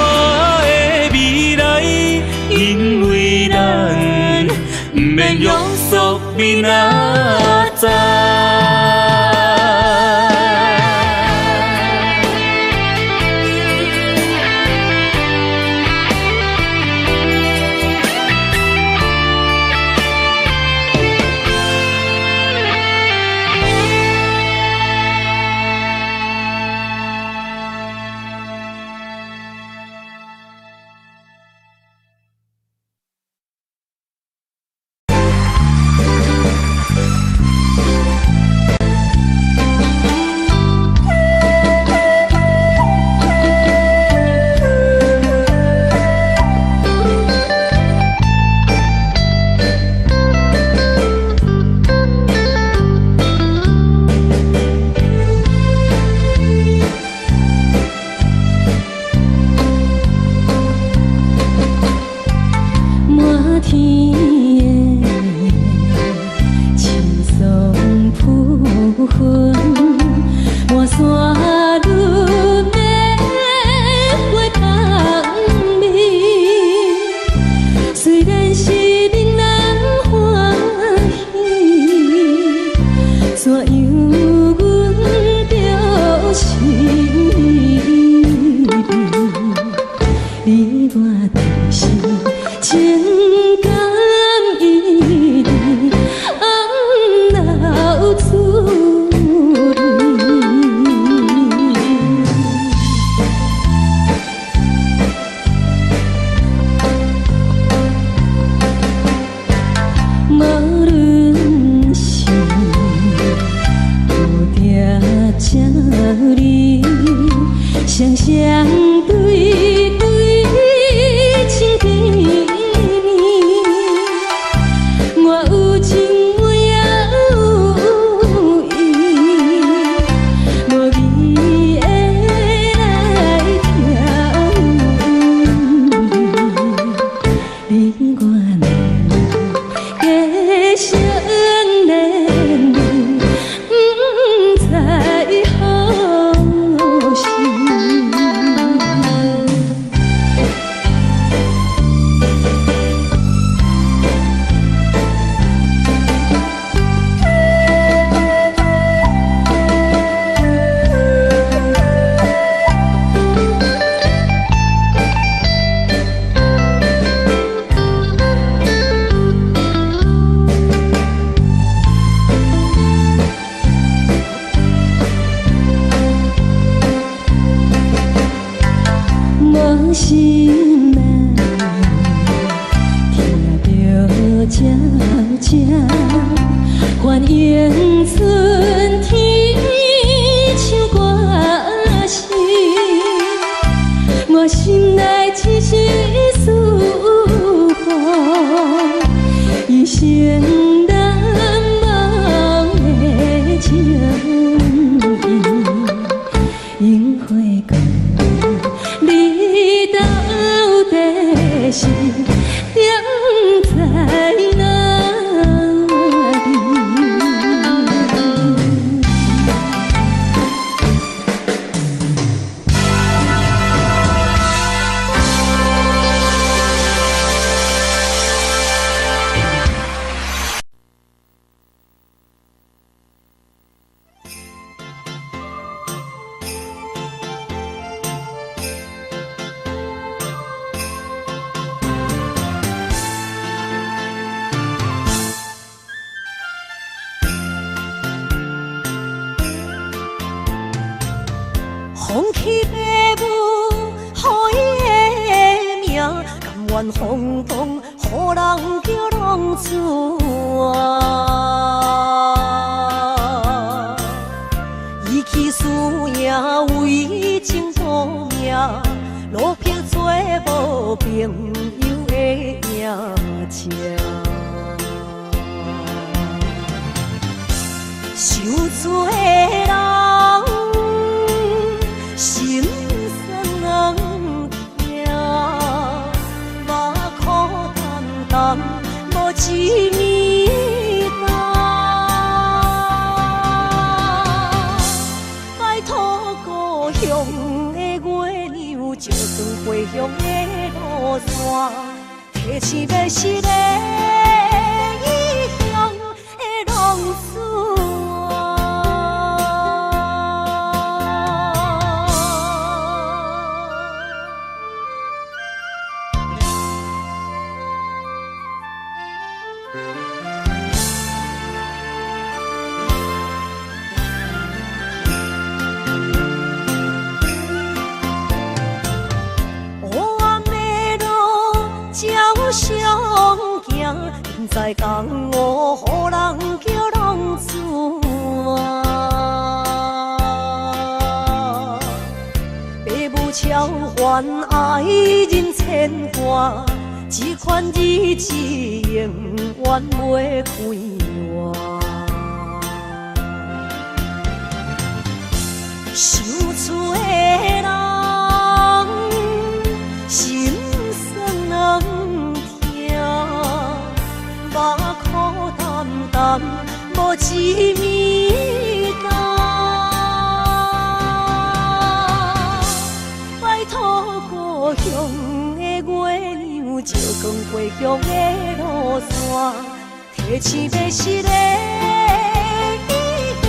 的未來，因為咱毋免約束明仔載。怎样阮著是你，你我就是情感依恋，暗流出离。无论是无定这呢，双双对对亲甜蜜，我有情我也有意，无味的来听你我两个相连不知何时。我心内听著这声，欢迎春天唱歌声，我心内一丝思慕，一生难忘的情意，樱花光。你到底是踮在哪里？风起白雾，予伊的名，甘愿风动，予人叫浪子啊。伊去输赢为情赌命，落魄做无朋友的赢者。受罪的人心酸痛，目苦澹澹，无一暝冬。拜托故乡的月娘，照转回乡的路线，提醒迷失的异乡的浪子。不知江湖予人叫浪子啊，爸母超凡爱人牵挂，这款日子永远袂快活。受罪的人心酸痛，目苦澹澹，无一暝冬。拜托故乡的月娘，照光回乡的路线，提醒迷失的异乡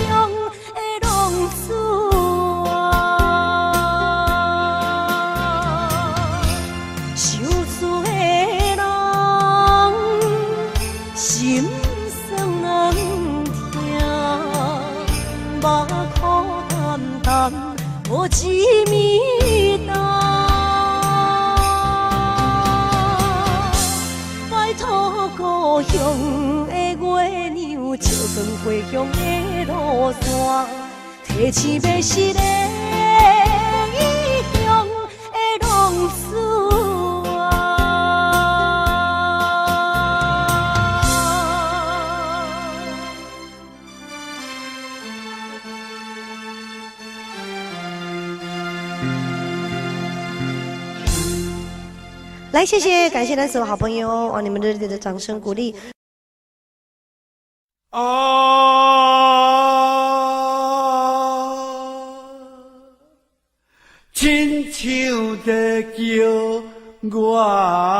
光回乡的路线，提醒迷失的异乡的浪子啊。来，谢谢，感谢咱所有好朋友哦，你们热烈的掌声鼓励。啊，亲像在叫我的。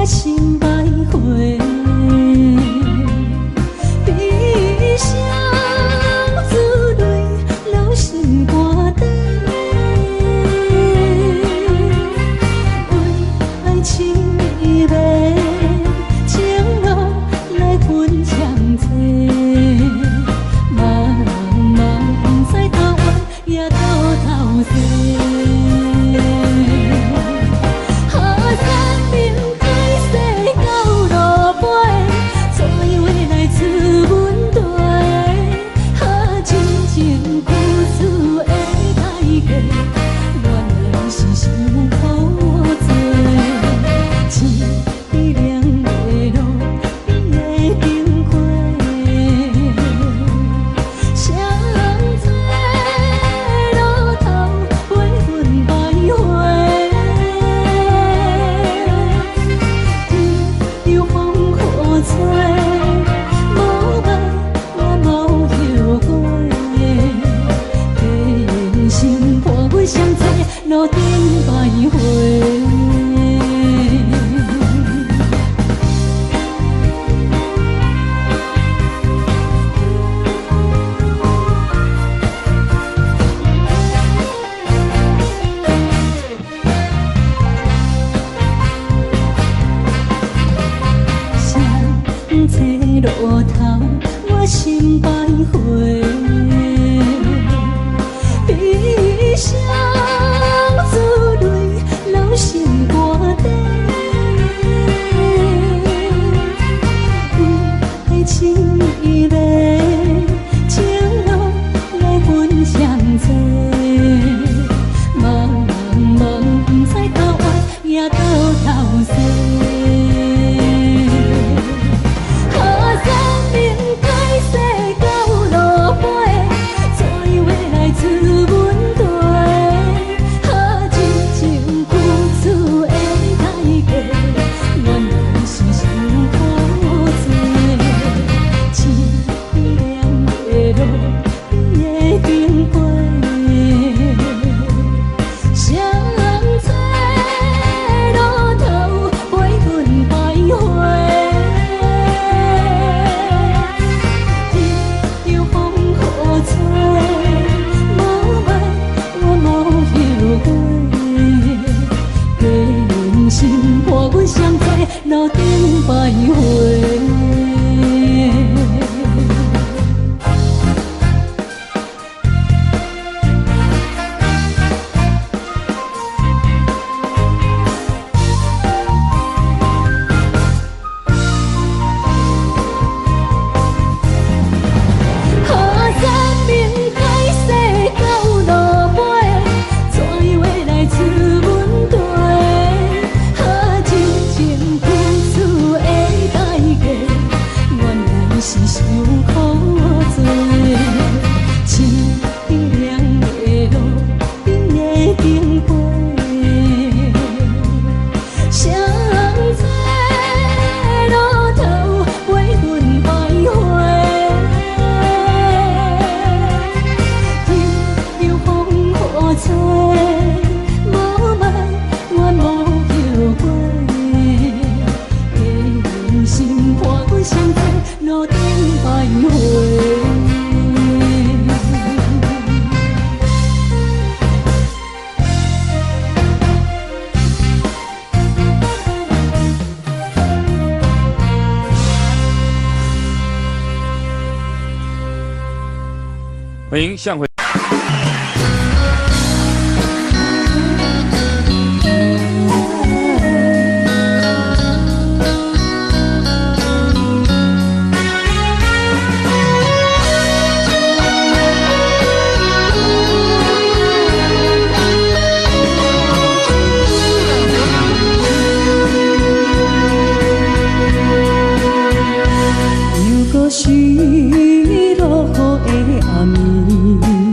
心肝底。路頭，我心徘徊。悲傷珠淚流心肝底，為愛情迷，情路來分相載。茫茫不知頭歪也到頭西。河山明街西到路尾，怎樣會來出問題？哈，真情付出的代價，原來是傷苦濟。淒涼的路邊的經過，誰人在路頭陪阮徘徊？任由風雨吹，無愛我無後悔。假人心伴阮相做路頂徘徊。河山明街西到路尾，怎樣會來出問題？哈，真情付出的代價，原來是傷苦濟。淒涼的路邊的經過，誰人在路頭陪阮徘徊？任由風雨吹，無愛我無後悔。假人心伴阮相做路頂徘徊。歡迎向回。又閣是落雨的暗暝，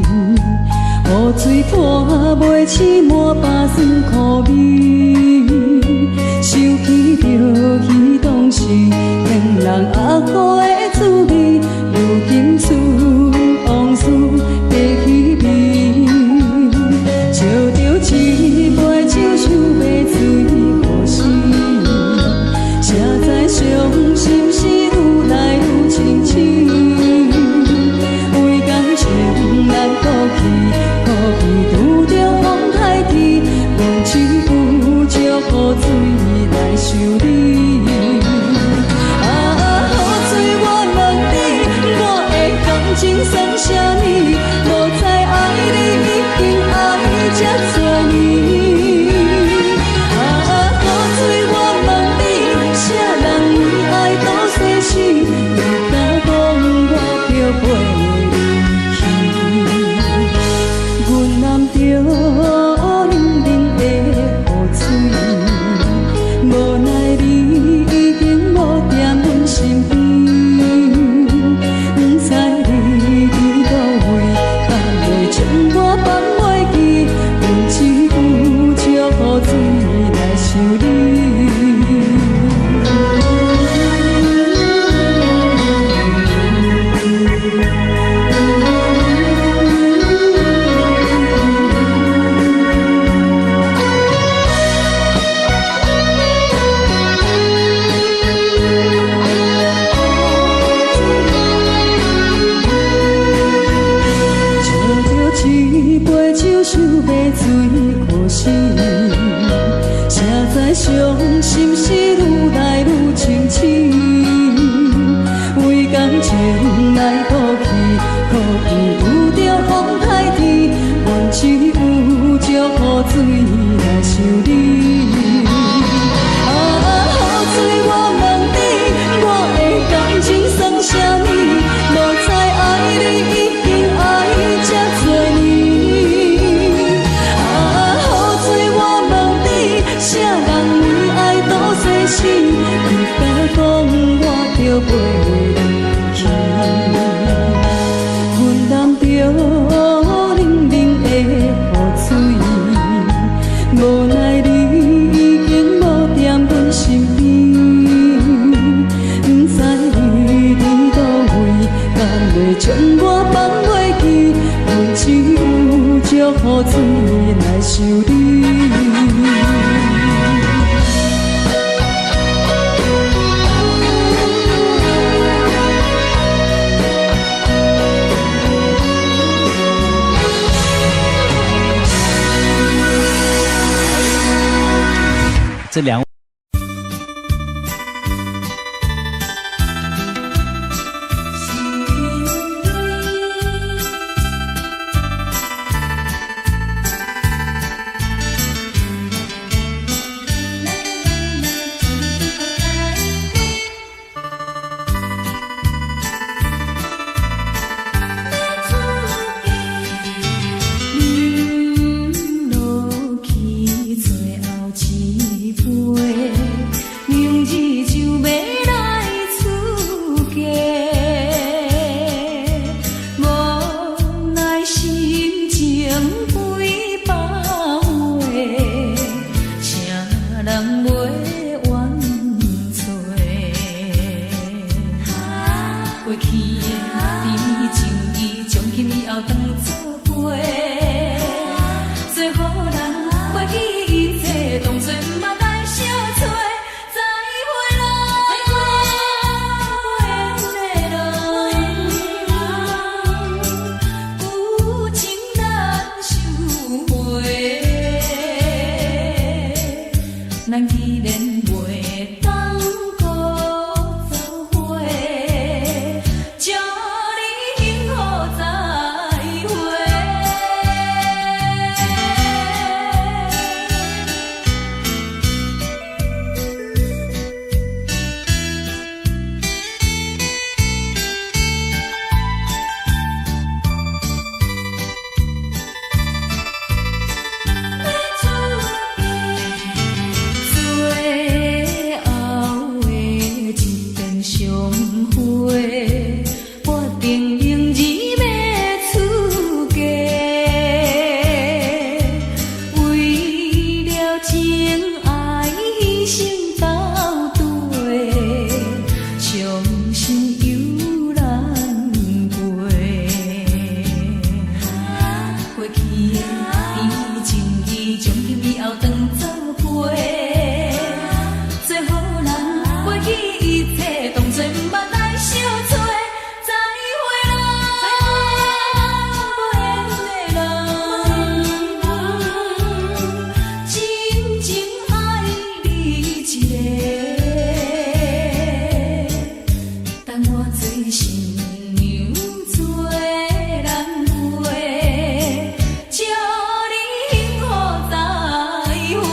這兩。飲落去最後一杯，明日就欲來出嫁，無奈心情幾百回，誰人袂怨嗟？過去的甜蜜情誼，從今以後當作陪。做予人袂記一切，當作毋捌來相揣。再會啦，無緣的人，舊情難收回。咱既然袂當閣做伙，祝你幸福再會。最後的一遍相會，決定明日欲出嫁。為了情愛犧牲到底，傷心猶難過。過去的甜蜜情誼，從今以後當作陪。做予人袂記一切，當作毋捌來相揣。再會啦，無緣的人，真情愛你一個，等我做新娘做難過，祝你幸福再會。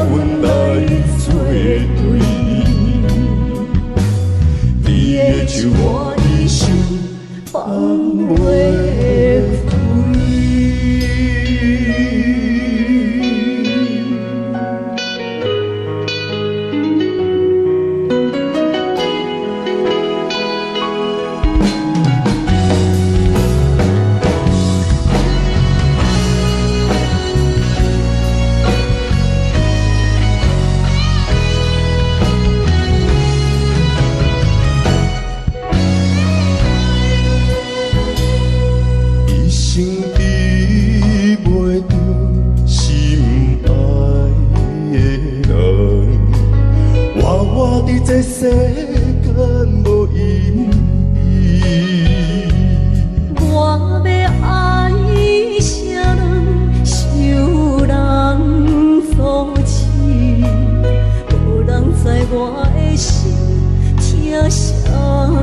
運來做對。你的手我一生放袂開。一生比袂著心愛的人，活活佇這世間無意義。我欲愛啥人，受人阻止，無人知我的心疼啥物。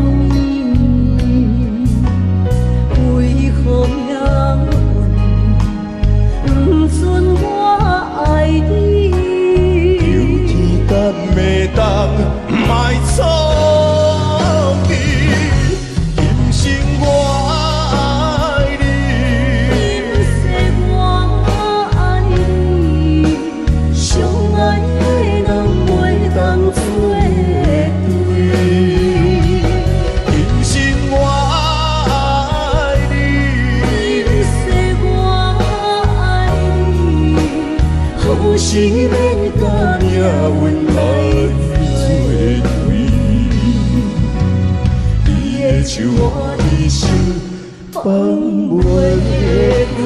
為何命運不准我愛你？求天敢會當莫創你，今生我愛你。今世我愛你，相愛的人袂當做對。今生我愛你，今世我愛你，何時免佮命運來做對。你的手我一生放袂開。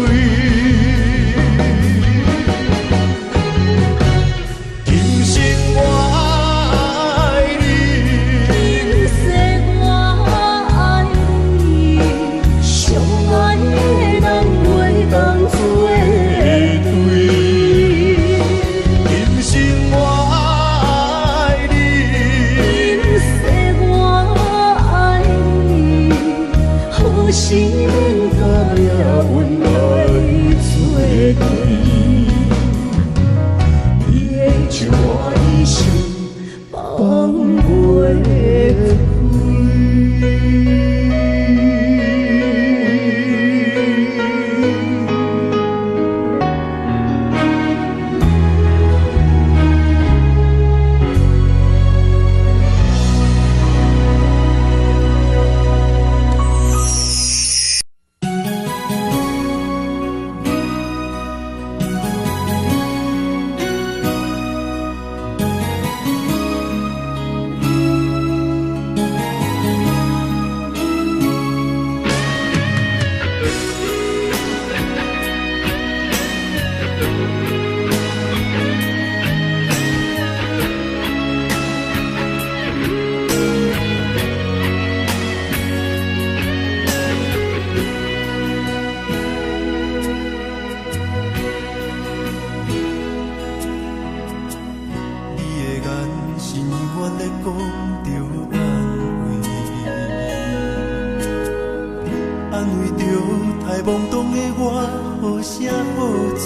今生我愛你，今世我愛你，相愛的人袂當做對。今生我愛你，今世我愛你，何時免佮命運來做對。你的手我一生放袂開。你的眼神永遠咧講著安慰，安慰著太懵懂的我，好聲好喙。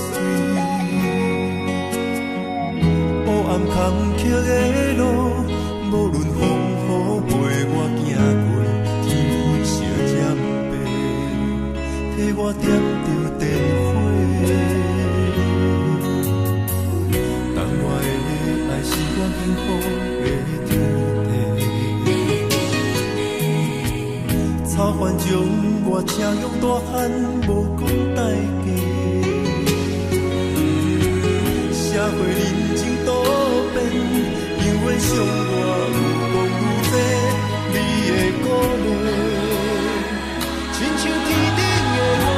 黑暗坎坷的路，無論風雨陪我行過，天昏小針白，替我點著電火。但我的愛是我幸福的天地。草原上我車用大漢，無講代價。社會人情多變，永遠傷我愈講愈濟，你的鼓勵，親像天頂的月。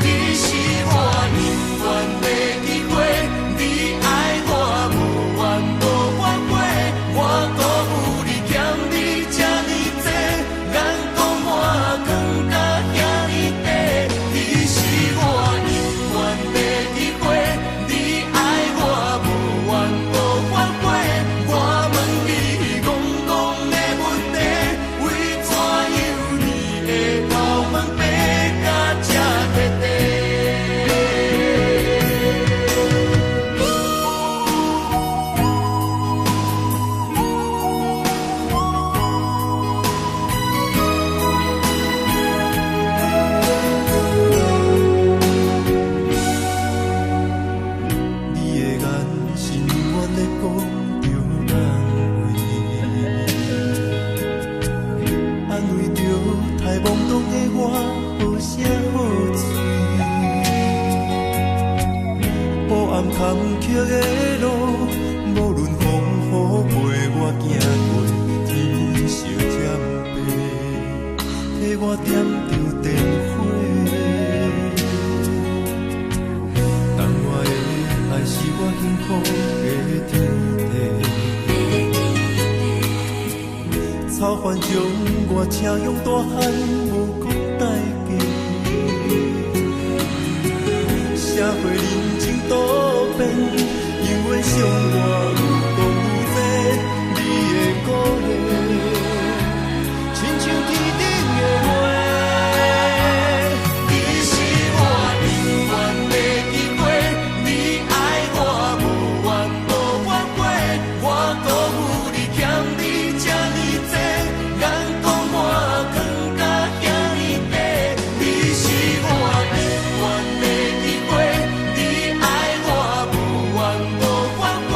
你是我永遠的機會，你愛我無怨無反悔，我辜負你欠你這呢濟，眼講我藏甲遐呢底。暗坎坷的路，無論風雨陪我行過，天色漸白，替我點著電火。當我的愛是我幸福的天地，草原將我請養大漢，無講代價。社會人情多變，永遠傷我愈講愈濟，你的鼓勵，親像天頂的月。你是我永遠的機會，你愛我無怨無反悔，我辜負你欠你這呢濟，眼光我藏甲遐呢低。你是我永遠的機會，你愛我無怨無反悔，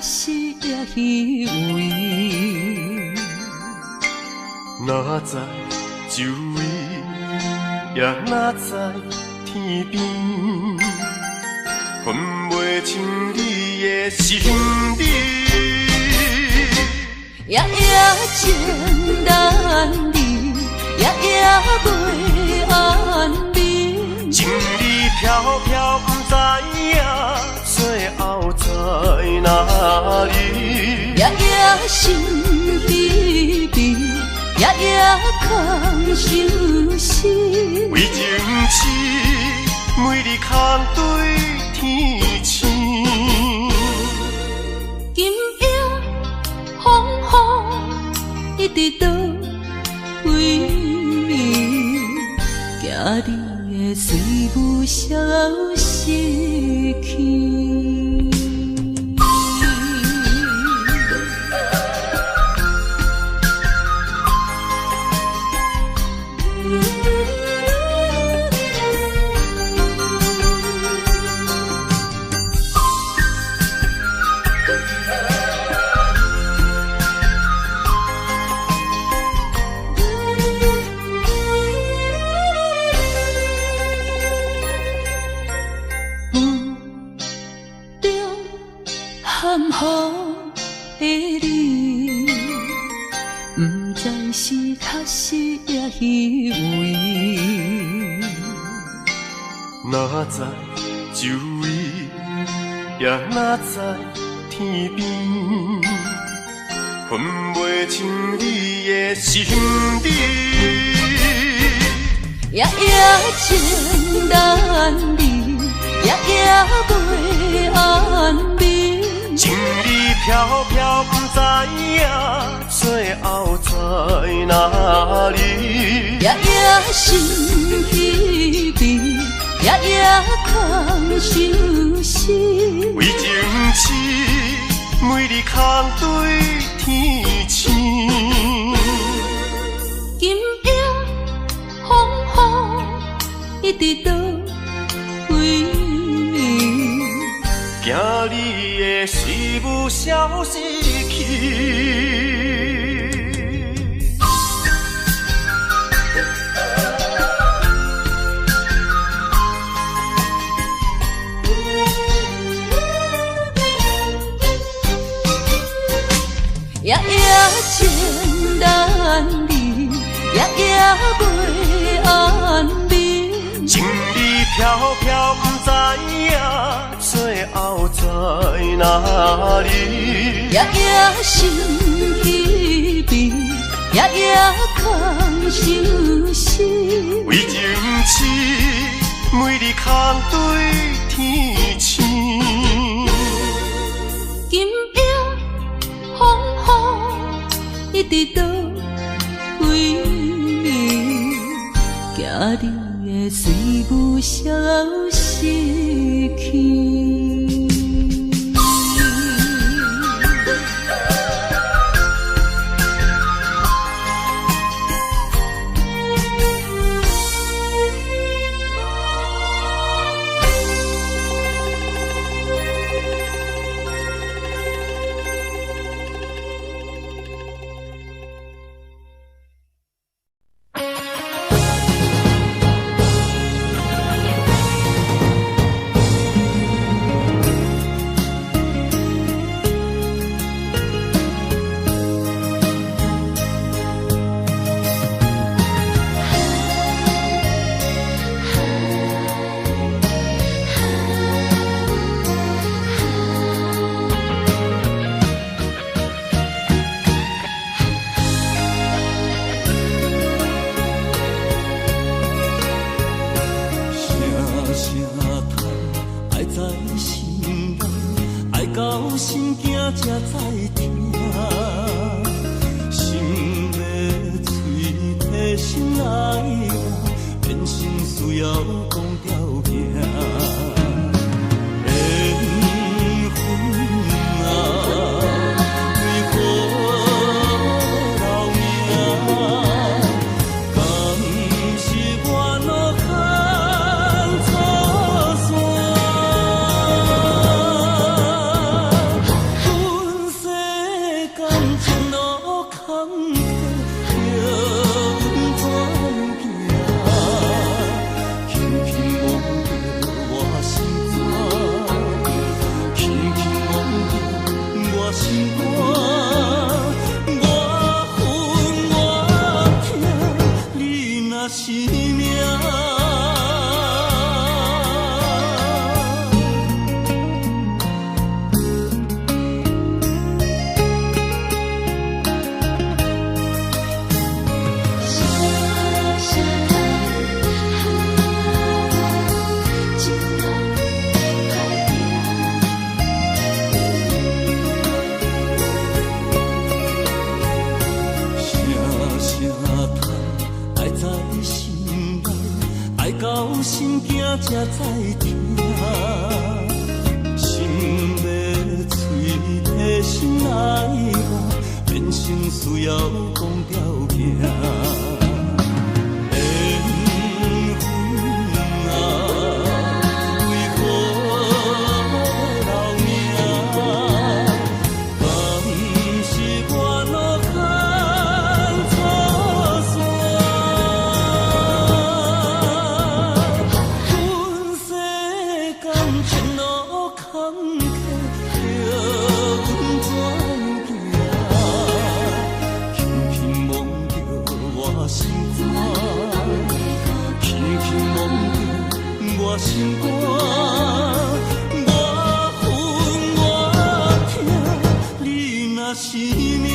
實抑虚伪。哪知周圍，也哪知天邊，分袂清你的心理。夜夜情難離，夜夜袂安眠。情理飄飄，不知影最後在哪裡。夜夜心悲悲，夜夜空相思。為情痴，每日空對天星。今夜風雨一直倒位，驚你的水霧消失去。夢中含糊的你，不知是確實抑虛偽。哪知周圍，也哪知天邊，分袂清你的心理。夜夜情難離，夜夜袂安眠。情理飄飄，不知影最後在哪裡。夜夜心悲悲，夜夜空相思。為情痴，每日空對天星。今夜風雨一直倒位，驚你的思霧消失去。夜夜情難離，夜夜袂安眠。情理飄飄，不知影最後在哪裡。夜夜心悲悲，夜夜空相思。為情痴，每日空對天星。今夜風雨一直倒位，驚你的水霧消失去。聲聲嘆，愛在心內，愛到心驚才知疼。心欲喙提心內話，人生需要講條件。緣分啊，為何留名？敢是我路牽錯線？阮生需要講條件。緣分啊，為何欲留名？敢是我路牽錯線？阮世間情路坎坷，叫阮怎样行？輕輕摸著我心肝，輕輕摸著我心肝，我恨我疼，你若是命。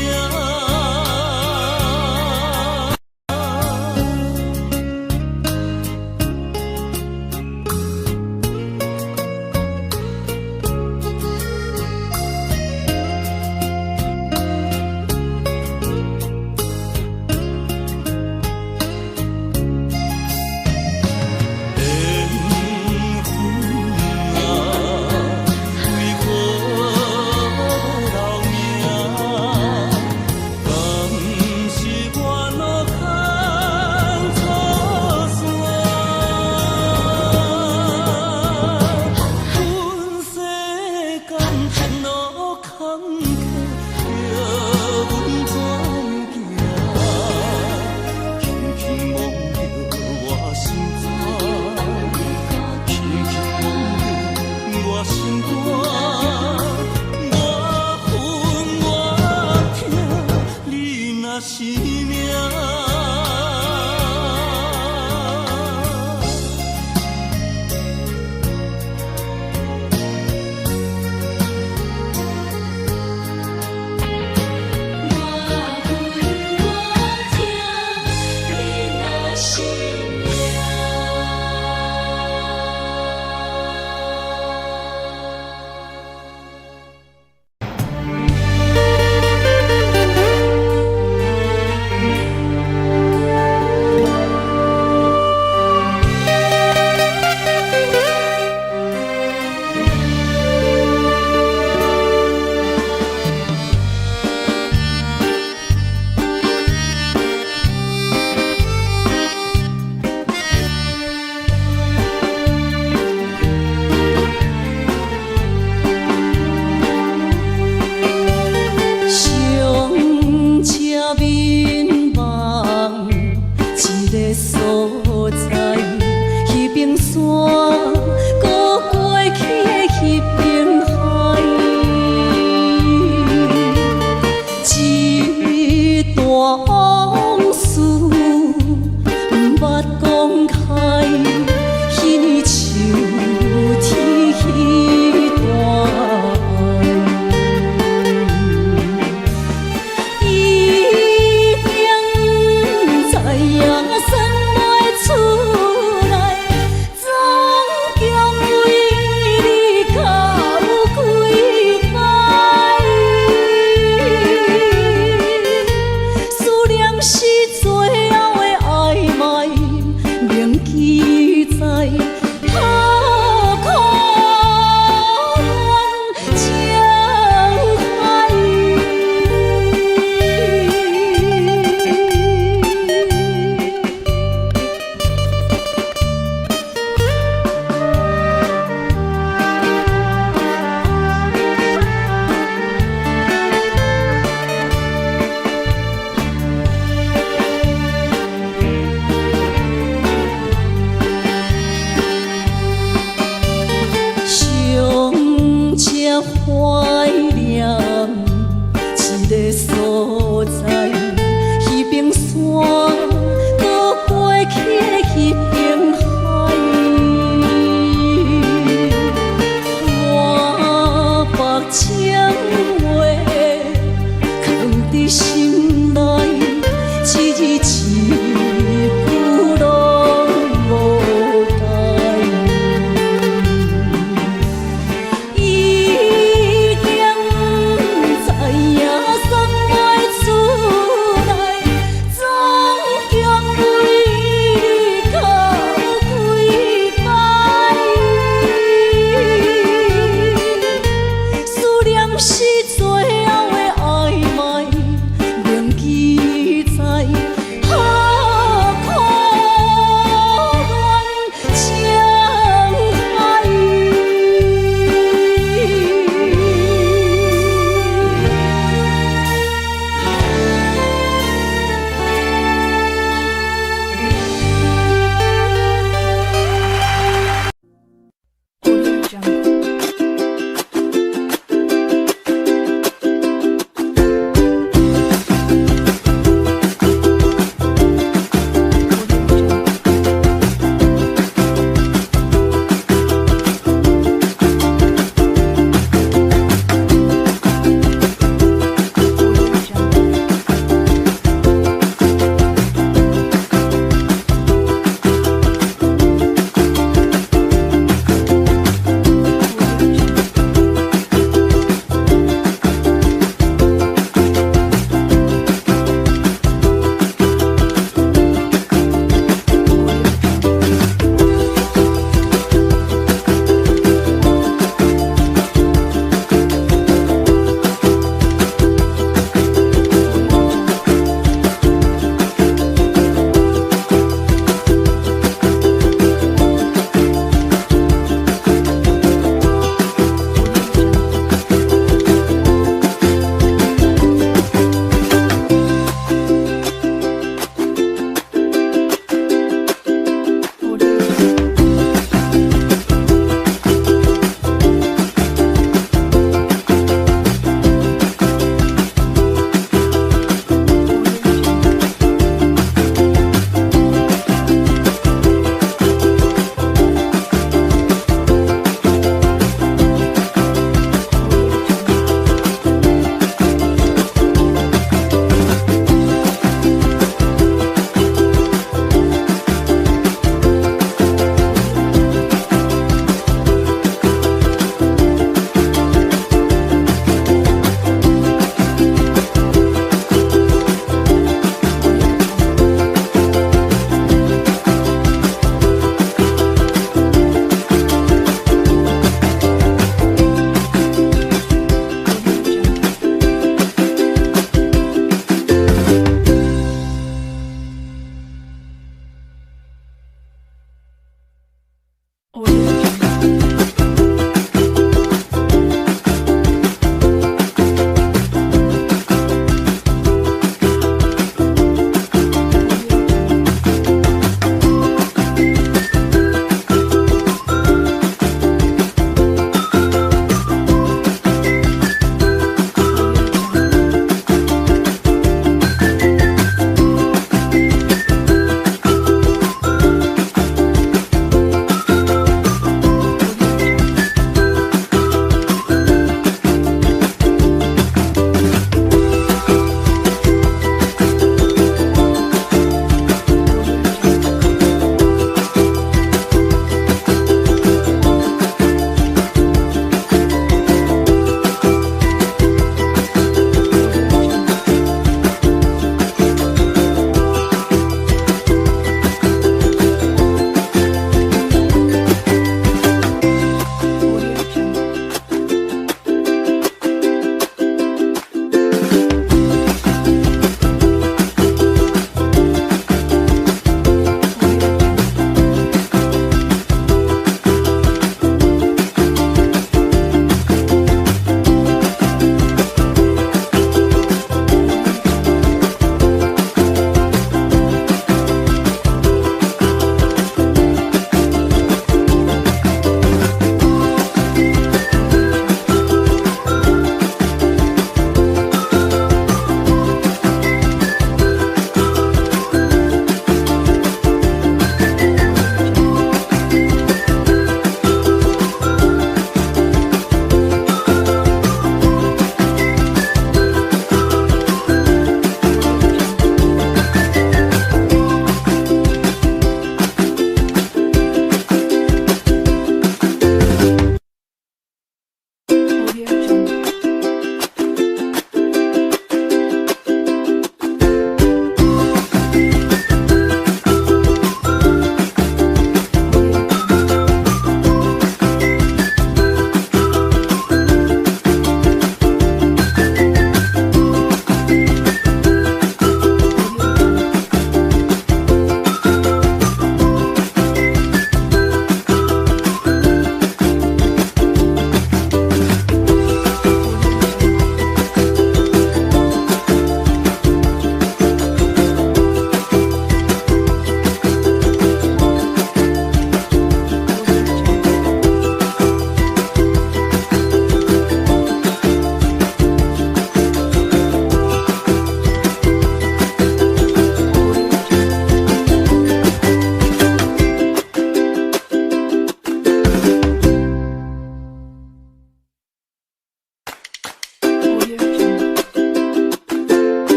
緣分啊，為何欲留名？敢是我路牽錯線？阮世間情路坎坷，叫阮怎样行？輕輕摸著我心肝，輕輕摸著我心肝，我恨我疼，你若是命。我恨我疼，你若是命。上車眠夢一个所在，彼邊山，閣過去的彼邊海，這段往事毋捌講開，彼年秋天彼段愛。一定知影算袂出來，總共為你哭幾擺。思念是最後的曖昧，銘記在何苦戀情海。上車歡